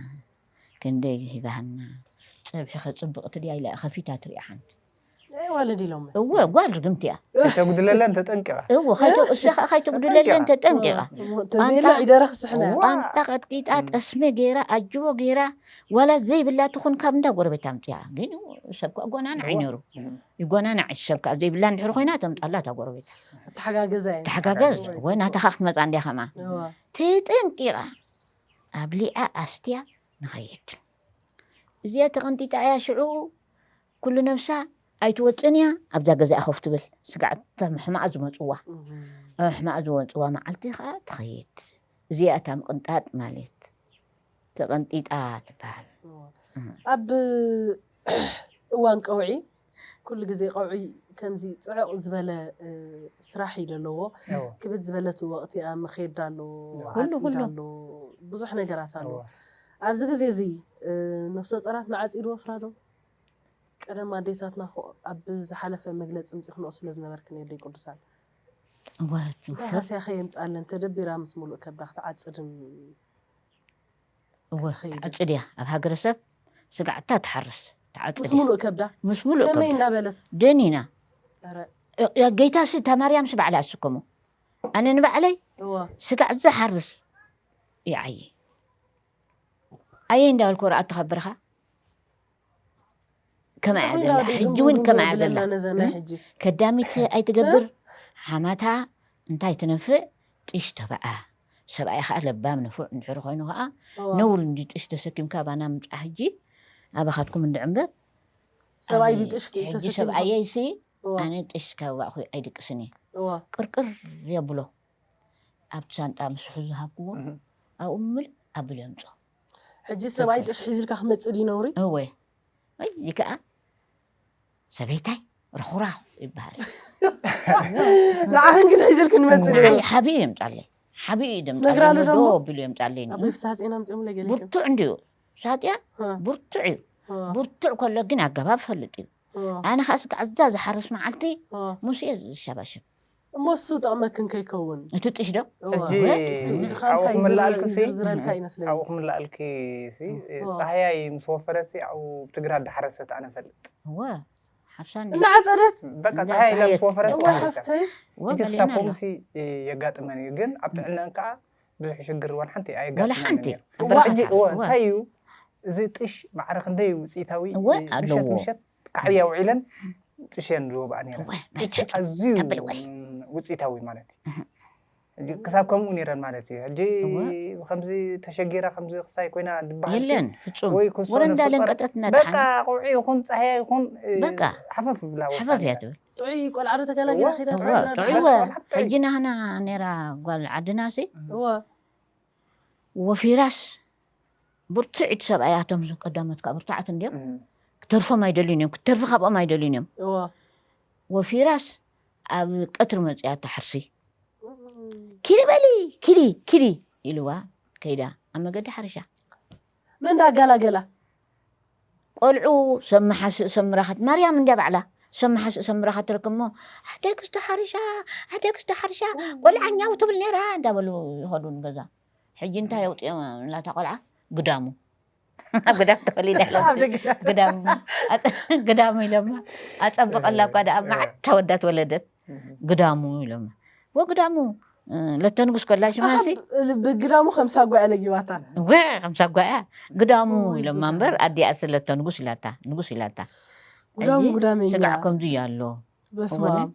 ክንደይ ሂባሃልና። ጸብሒ ከጽብቕቲ ድያ ኢላ እያ ከፊታ ትሪኣ ሓንቲ። ናይ ዋልድ ኢሎም። እወ፣ ጓል ርግምቲ እያ። ከይተጉድለለን ተጠንቂቓ። እወ፣ ከይተ-፣ እሳ ኸኣ ከይተጉድለለን ተጠንቂቓ። ተጠንቂቓ። እሞ እንተዘየለ ቋንጣ ዒደረ ክስሕና እያ። ቋንጣ ቀጥቂጣ፣ እም። ጠስሚ ገይራ፣ ኣጅቦ ገይራ፣ ዋላ ዘይብላ ትኹን ካብ እንዳ ጎረቤት ኣምጽኣ። ግን ሰብ ከኣ ጎናና እወ። ዓይነሩ። እም። ይጎናና ሰብ ከኣ ዘይብላ እንድሕር ኮይና ተምጻላ እታ ጎረቤት። ተሓጋገዛ እያ። ተሓጋገዝ። ተሓጋገዝ። ወይ ናታኻ ክትመጻ እንድያ ከማ። እወ። ተጠንቂቓ። ኣብሊዓ ኣስትያ ንኸይድ። እዚኣ ተቐንጢጣ እያ ሽዑ ኩሉ ነብሳ ኣይትወጽእን እያ፣ ኣብዛ ገዛ እያ ኮፍ ትብል። ስጋዕ እቶም ሕማቕ ዝመጽዋ፣ እህ። ኣብ ሕማቕ ዝመጽዋ መዓልቲ ኸኣ ትኸይድ። እዚኣ እታ ምቕንጣጥ ማለት ተቐንጢጣ ትበሃል። እወ። እህ። ኣብ እዋን ቀውዒ፣ ኩሉ ግዜ ቀውዒ ከምዚ ጽዕቕ ዝበለ፣ እ፣ ስራሕ እዩ ዘለዎ። እወ። ክብድ ዝበለት ወቕቲ እያ፣ መኼዳ ኣሎ፣ ኩሉ፣ ዓጺድ ኩሉ። ኣሎ፣ ብዙሕ ነገራት ኣሎ። እወ። ኣብዚ ግዜ እዚ፣ እ፣ ነፍሰ ጾራት ንዓጺድ ወፍራ ዶ? ቀደም ኣዴታትና እኮ ኣብ ዝሓለፈ መግለጺ ምጽኽንኦ ስለ ዝነበርክን የደይ ቅዱሳን። እወ፣ እንታይ ዞፈር። ሃስያ ከየምጻለን ተደቢራ ምስ ሙሉእ ከብዳ ክትዓጽድን እወ፣ ክትኸይድን። ትዓጽድ እያ። ኣብ ሃገረሰብ ስጋዕታ ትሓርስ፣ ትዓጽድ ምስ እያ። ሙሉእ ከብዳ? ምስ ሙሉእ ከብዳ። ከመይ እናበለት? ደኒና። ኧረ። እ-፣ ያ ጌታሲ እታ ማርያምሲ ባዕላ እያ ትስከሞ። ኣነ ንባዕለይ እወ። ስጋዕ ዝሓርስ ይዓዪ። ኣየ እንዳበልኩ ርኣቲ ካብ በረኻ። ከመይ እንታይ እያ ኮይና ዘላ? ወዲ ሕጂ እውን ድንጉርጉር ከመይ እያ ዘላ? የብለና ነዛ ናይ እም? ሕጂ? ከዳሚት ኣይትገብር፣ እ? ሓማታ እንታይ ትነፍዕ? ጢሽ ተባኣ። ሰብኣይ ኸኣ ለባም ንፉዕ እንድሕር ኮይኑ ኸኣ፣ እወ። ነውሪ እንዲ ጢሽ ተሰኪምካ ባና ምጻእ ሕጂ፣ ኣባኻትኩም እንድዒ እምበር፣ ሰብኣይ ኣነ ድዩ ጢሽ ሕጂ ተሰኪምካ? ሰብኣየይሲ፣ እወ። ኣነ ጢሽ ካብ ኣባኹ ኣይድቅስን እየ። እወ። ቅርቅር የብሎ። ኣብቲ ሳንጣ ምስሑ ዝሃብክዎ፣ እህ። ኣብኡ ምልእ ኣቢሉ የምጽኦ። ሕጂ ሰብኣይ ትክክል። ጢሽ ሒዝልካ ክመጽእ ድዩ ነውሪ? እወ። ወይ፣ እዚ ከኣ ሰበይታይ ርኹራኹ ይበሃል። ንዓኽን ግን ሒዝልክን መጽእ ነይሩ። ንዓይ ሓቢኡ የምጻለይ። ሓቢኡ እዩ ዘምጻለይ። ነግራሉ እሞ ደሞ? ዶ ኣቢሉ የምጻለይ። ኣቦይ ፍስሃ ጼና ኣምጺኦምለይ ገለ ከም ብርቱዕ እንድዩ። ሳጥያ እ። ብርቱዕ እዩ። እ። ብርቱዕ ከሎ ግን ኣገባብ ፈልጥ እዩ። እ። ኣነ ኸኣ ስጋዕ እዛ ዝሓርስ መዓልቲ እ። ምስ እየ ዝሸባሸብ። እሞ እሱ ጠቕመክን ከይከውን። እቲ ጢሽ ዶ? እወ። ሕጂ ወድ እሱ ድኻምካ ኣብኡ ይዝር-፣ ክምልኣልክሲ፣ ይዝርዝረልካ ይመስለኒ። ኣብኡ ክምልኣልኪሲ፣ እወ። ጻህያይ ምስ ወፈረሲ ኣብኡ ብትግራት ዳሕረሰት ኣነ እፈልጥ። እወ። ሓርሳ እንዲ-፣ እናዓጸደት? በቃ ጻህያይ ኢላ ምስ እንዳጻህየት። ወፈረሲ እወ፣ ዳሕረሰት። ሓፍተይ። እወ፣ ሕጂ ገሊና ክሳብ ኣሎ። ከምሲ የጋጥመን እዩ፣ ግን ኣብ እም። ጥዕናን ከኣ ብዙሕ ሽግር ዋላ ሓንቲ ወላ ኣየጋጥመንን ሓንቲ። ነይሩ። ኣብ እወ፣ በረኻ ሕጂ፣ እወ፣ እወ። እንታይ እዩ? እዚ ጢሽ ማዕረ ክንደይ ውጽኢታዊ እወ፣ ምሸት ኣለዎ። ምሸት ክዓብያ ውዒለን ጥሸን ዝወብኣ ነይረን። እወ፣ ማይ ጥሽ ትሕቲ ኣዝዩ ተብል ወይ። ውፅኢታዊ ማለት እዩ። እህ። ሕጂ ክሳብ ከምኡ ነይረን ማለት እዩ። ሕጂ እወ። ከምዚ ተሸጊራ ከምዚ ክሳይ ኮይና ድበሃል የለን ፍጹም ወይ ክሶ ወረ ነፍሲ እንዳለን ጾላት ቀጠት በቃ እናጠሓነ ቆውዒ ይኹን ፀሃያ ይኹን እ፣ በቃ ሓፈፍ ብላ ሓፈፍ ወሳኒ እያ እያ። ትብል ጥዑይ ቆልዓ ዶ ተገላጊላ እወ፣ ከይዳ እወ ጥዑይ ጥዑይ ዶ ወ ሓፍተይ? ሕጂ ናህና ነራ ጓል ዓድና ሲ እወ ወፊራስ ብርትዕቲ ሰብኣያቶም ቀዳሞት ከዓ ብርታዕት እንዲዮም እም፣ ክተርፎም ኣይደልዩን እዮም ክትተርፊ ካብኦም ኣይደልዩን እዮም እወ ወፊራስ ኣብ ቀትሪ መፅያ ትሓርሲ ኪዲ በሊ ኪዲ ኪዲ ኢልዋ ከይዳ ኣብ መገዲ ሓሪሻ መን እንዳገላገላ ቆልዑ ሰብ መሓስእ ሰብ ምራኸት ማርያም እንዲያ ባዕላ ሰብ መሓስእ ሰብ ምራኸት ትረክብ እሞ ኣደይ ክስቲ ሓሪሻ ኣደይ ክስቲ ሓሪሻ ቆልዓ ኛው ትብል ነይራ እንዳበሉ ይኸዱ ንገዛ ሕጂ እንታይ የውፅኦም ላታ ቆልዓ ግዳሙ ግዳም ተወሊዳ ኢሎም ኣብ ደገ ግዳሙ ኣፀ- ግዳሙ ኢሎማ ኣፀብቀላ እኳ ደኣ መዓት ተወዳት ወለደት እም፣ ግዳሙ ኢሎማ ወግዳሙ እ፣ ለተንጉስ ከላ ሽማሲ ብግዳሙ ከም ሳጓ እያ ለጊባታ ወ ከም ሳጓያ ግዳሙ ወይ ኢሎማ ጉዳም። እምበር ኣዲኣ ስለ ተንጉስ ኢላታ ንጉስ ኢላታ ጉዳሙ ሕጂ ጉዳመኛ ስጋዕ ከምዚ እዩ ኣሎ በስመ እወ ኣብ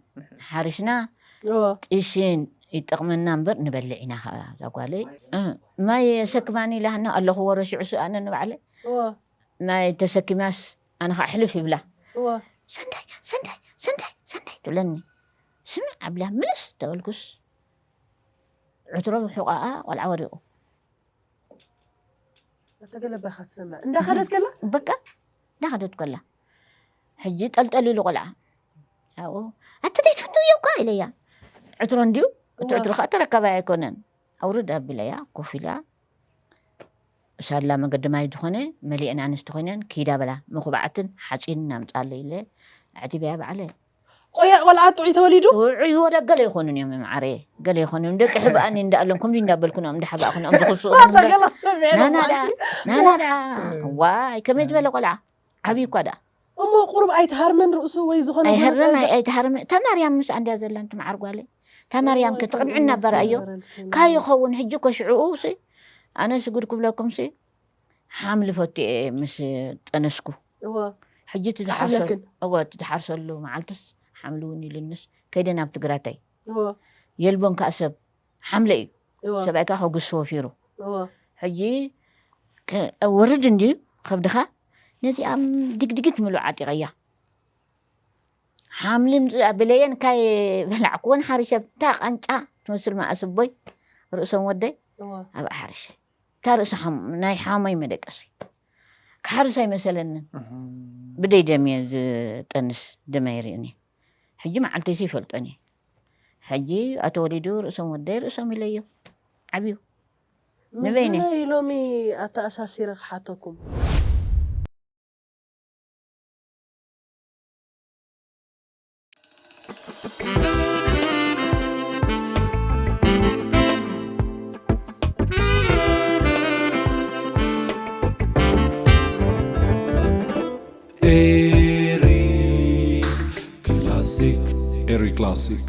ሓሪሽና እወ ጥሽን ይጠቕመና እምበር ንበልዕ ኢና ከዓ እዛ ጓለይ እ፣ ማይ የሰክማኒ ኢላ ህና ኣለኹ ወረ ሽዑ ሱ ኣነ ንባዕለ እወ ማይ ተሰኪማስ ኣነ ከዓ ሕልፍ ይብላ እወ ሰንታይ ሰንታይ ሰንታይ ሰንታይ ትብለኒ ስምዕ ኣብላ ምልስ ተበልኩስ ዕትሮ ብሕቋኣ ቆልዓ ወሪቑ ተገለባኻ ትሰምዕ እንዳኸደት ከላ በቃ እንዳኸደት ከላ ሕጂ ጠልጠል ኢሉ ቆልዓ ኣብኡ ኣቲ ዘይትፍንው እዮም እኳ ኢለያ ዕትሮ እንድዩ እቲ እዋ። ዕትሮ ከዓ ተረካባይ ኣይኮነን ኣውርድ ኣቢለያ ኮፍ ኢላ ሳላ መገዲ ማይ ዝኾነ መሊአን ኣንስቲ ኮይነን ኪዳ በላ መኹባዕትን ሓፂን ናምፃለ ኢለ ኣዕቲበያ ባዕለ ቆያ ቆልዓ ጥዑይ ተወሊዱ ውዑይ ወላ ገለ ይኾኑን እዮም ማዓረ ገለ ይኾኑን ደቂ ሕብኣኒ እንዳኣሎም ከምዚ እንዳበልኩ ንኦም እንዳሓባእኩ ንኦም ዝኽስኡ ተገላ ሰሚዐ ናናዳ ናናዳ ዋይ ከመይ ዝበለ ቆልዓ ዓብዪ እኳ ደኣ እሞ ቁሩብ ኣይትሃርምን ርእሱ ወይ ዝኾነ ኣይሃርም ኣይትሃርም እታ ማርያም ምስ ኣንድያ ዘላ እንቲ መዓር ጓለ እታ ማርያም ክትቕንዕና በራ እዮ ካይ ይኸውን ሕጂ እኮ ሽዕኡ ሲ ኣነ ስጉድ ክብለኩም ሲ ሓምሊ ፈትየ ምስ ጠነስኩ ሕጂ ትዝሓርሰሉ ክሓምለክን። እወ ትዝሓርሰሉ መዓልትስ ሓምሊ እውን ኢልንስ ከይደ ናብ ትግራታይ የልቦን ከዓ ሰብ ሓምለ እዩ ሰብኣይ ከዓ ከጉስ ወፊሩ ሕጂ ወርድ እንድዩ ከብድኻ ነዚኣ ድግድጊት ምሉ ዓጢቐያ ሓምሊ ምፅእ ብለየን ካይ በላዕኩወን ሓሪሸ ብታ ቃንጫ ትመስል መኣስቦይ ርእሶም ወደይ ኣብ ሓሪሸ እታ ርእሲ ናይ ሓማይ መደቀሲ ክሓርስ ኣይመሰለንን ብደይ ደም እየ ዝጠንስ ደም ኣይርእን እየ ሕጂ መዓልተይሲ ይፈልጦን እየ ሕጂ ኣተወሊዱ ርእሶም ወደይ ርእሶም ኢለዮ ዓብዩ ንበይነ ምስዚ ሎሚ ኣተኣሳሲረ ክሓተኩም ኤሪ ክላሲክ ኤሪ ክላሲክ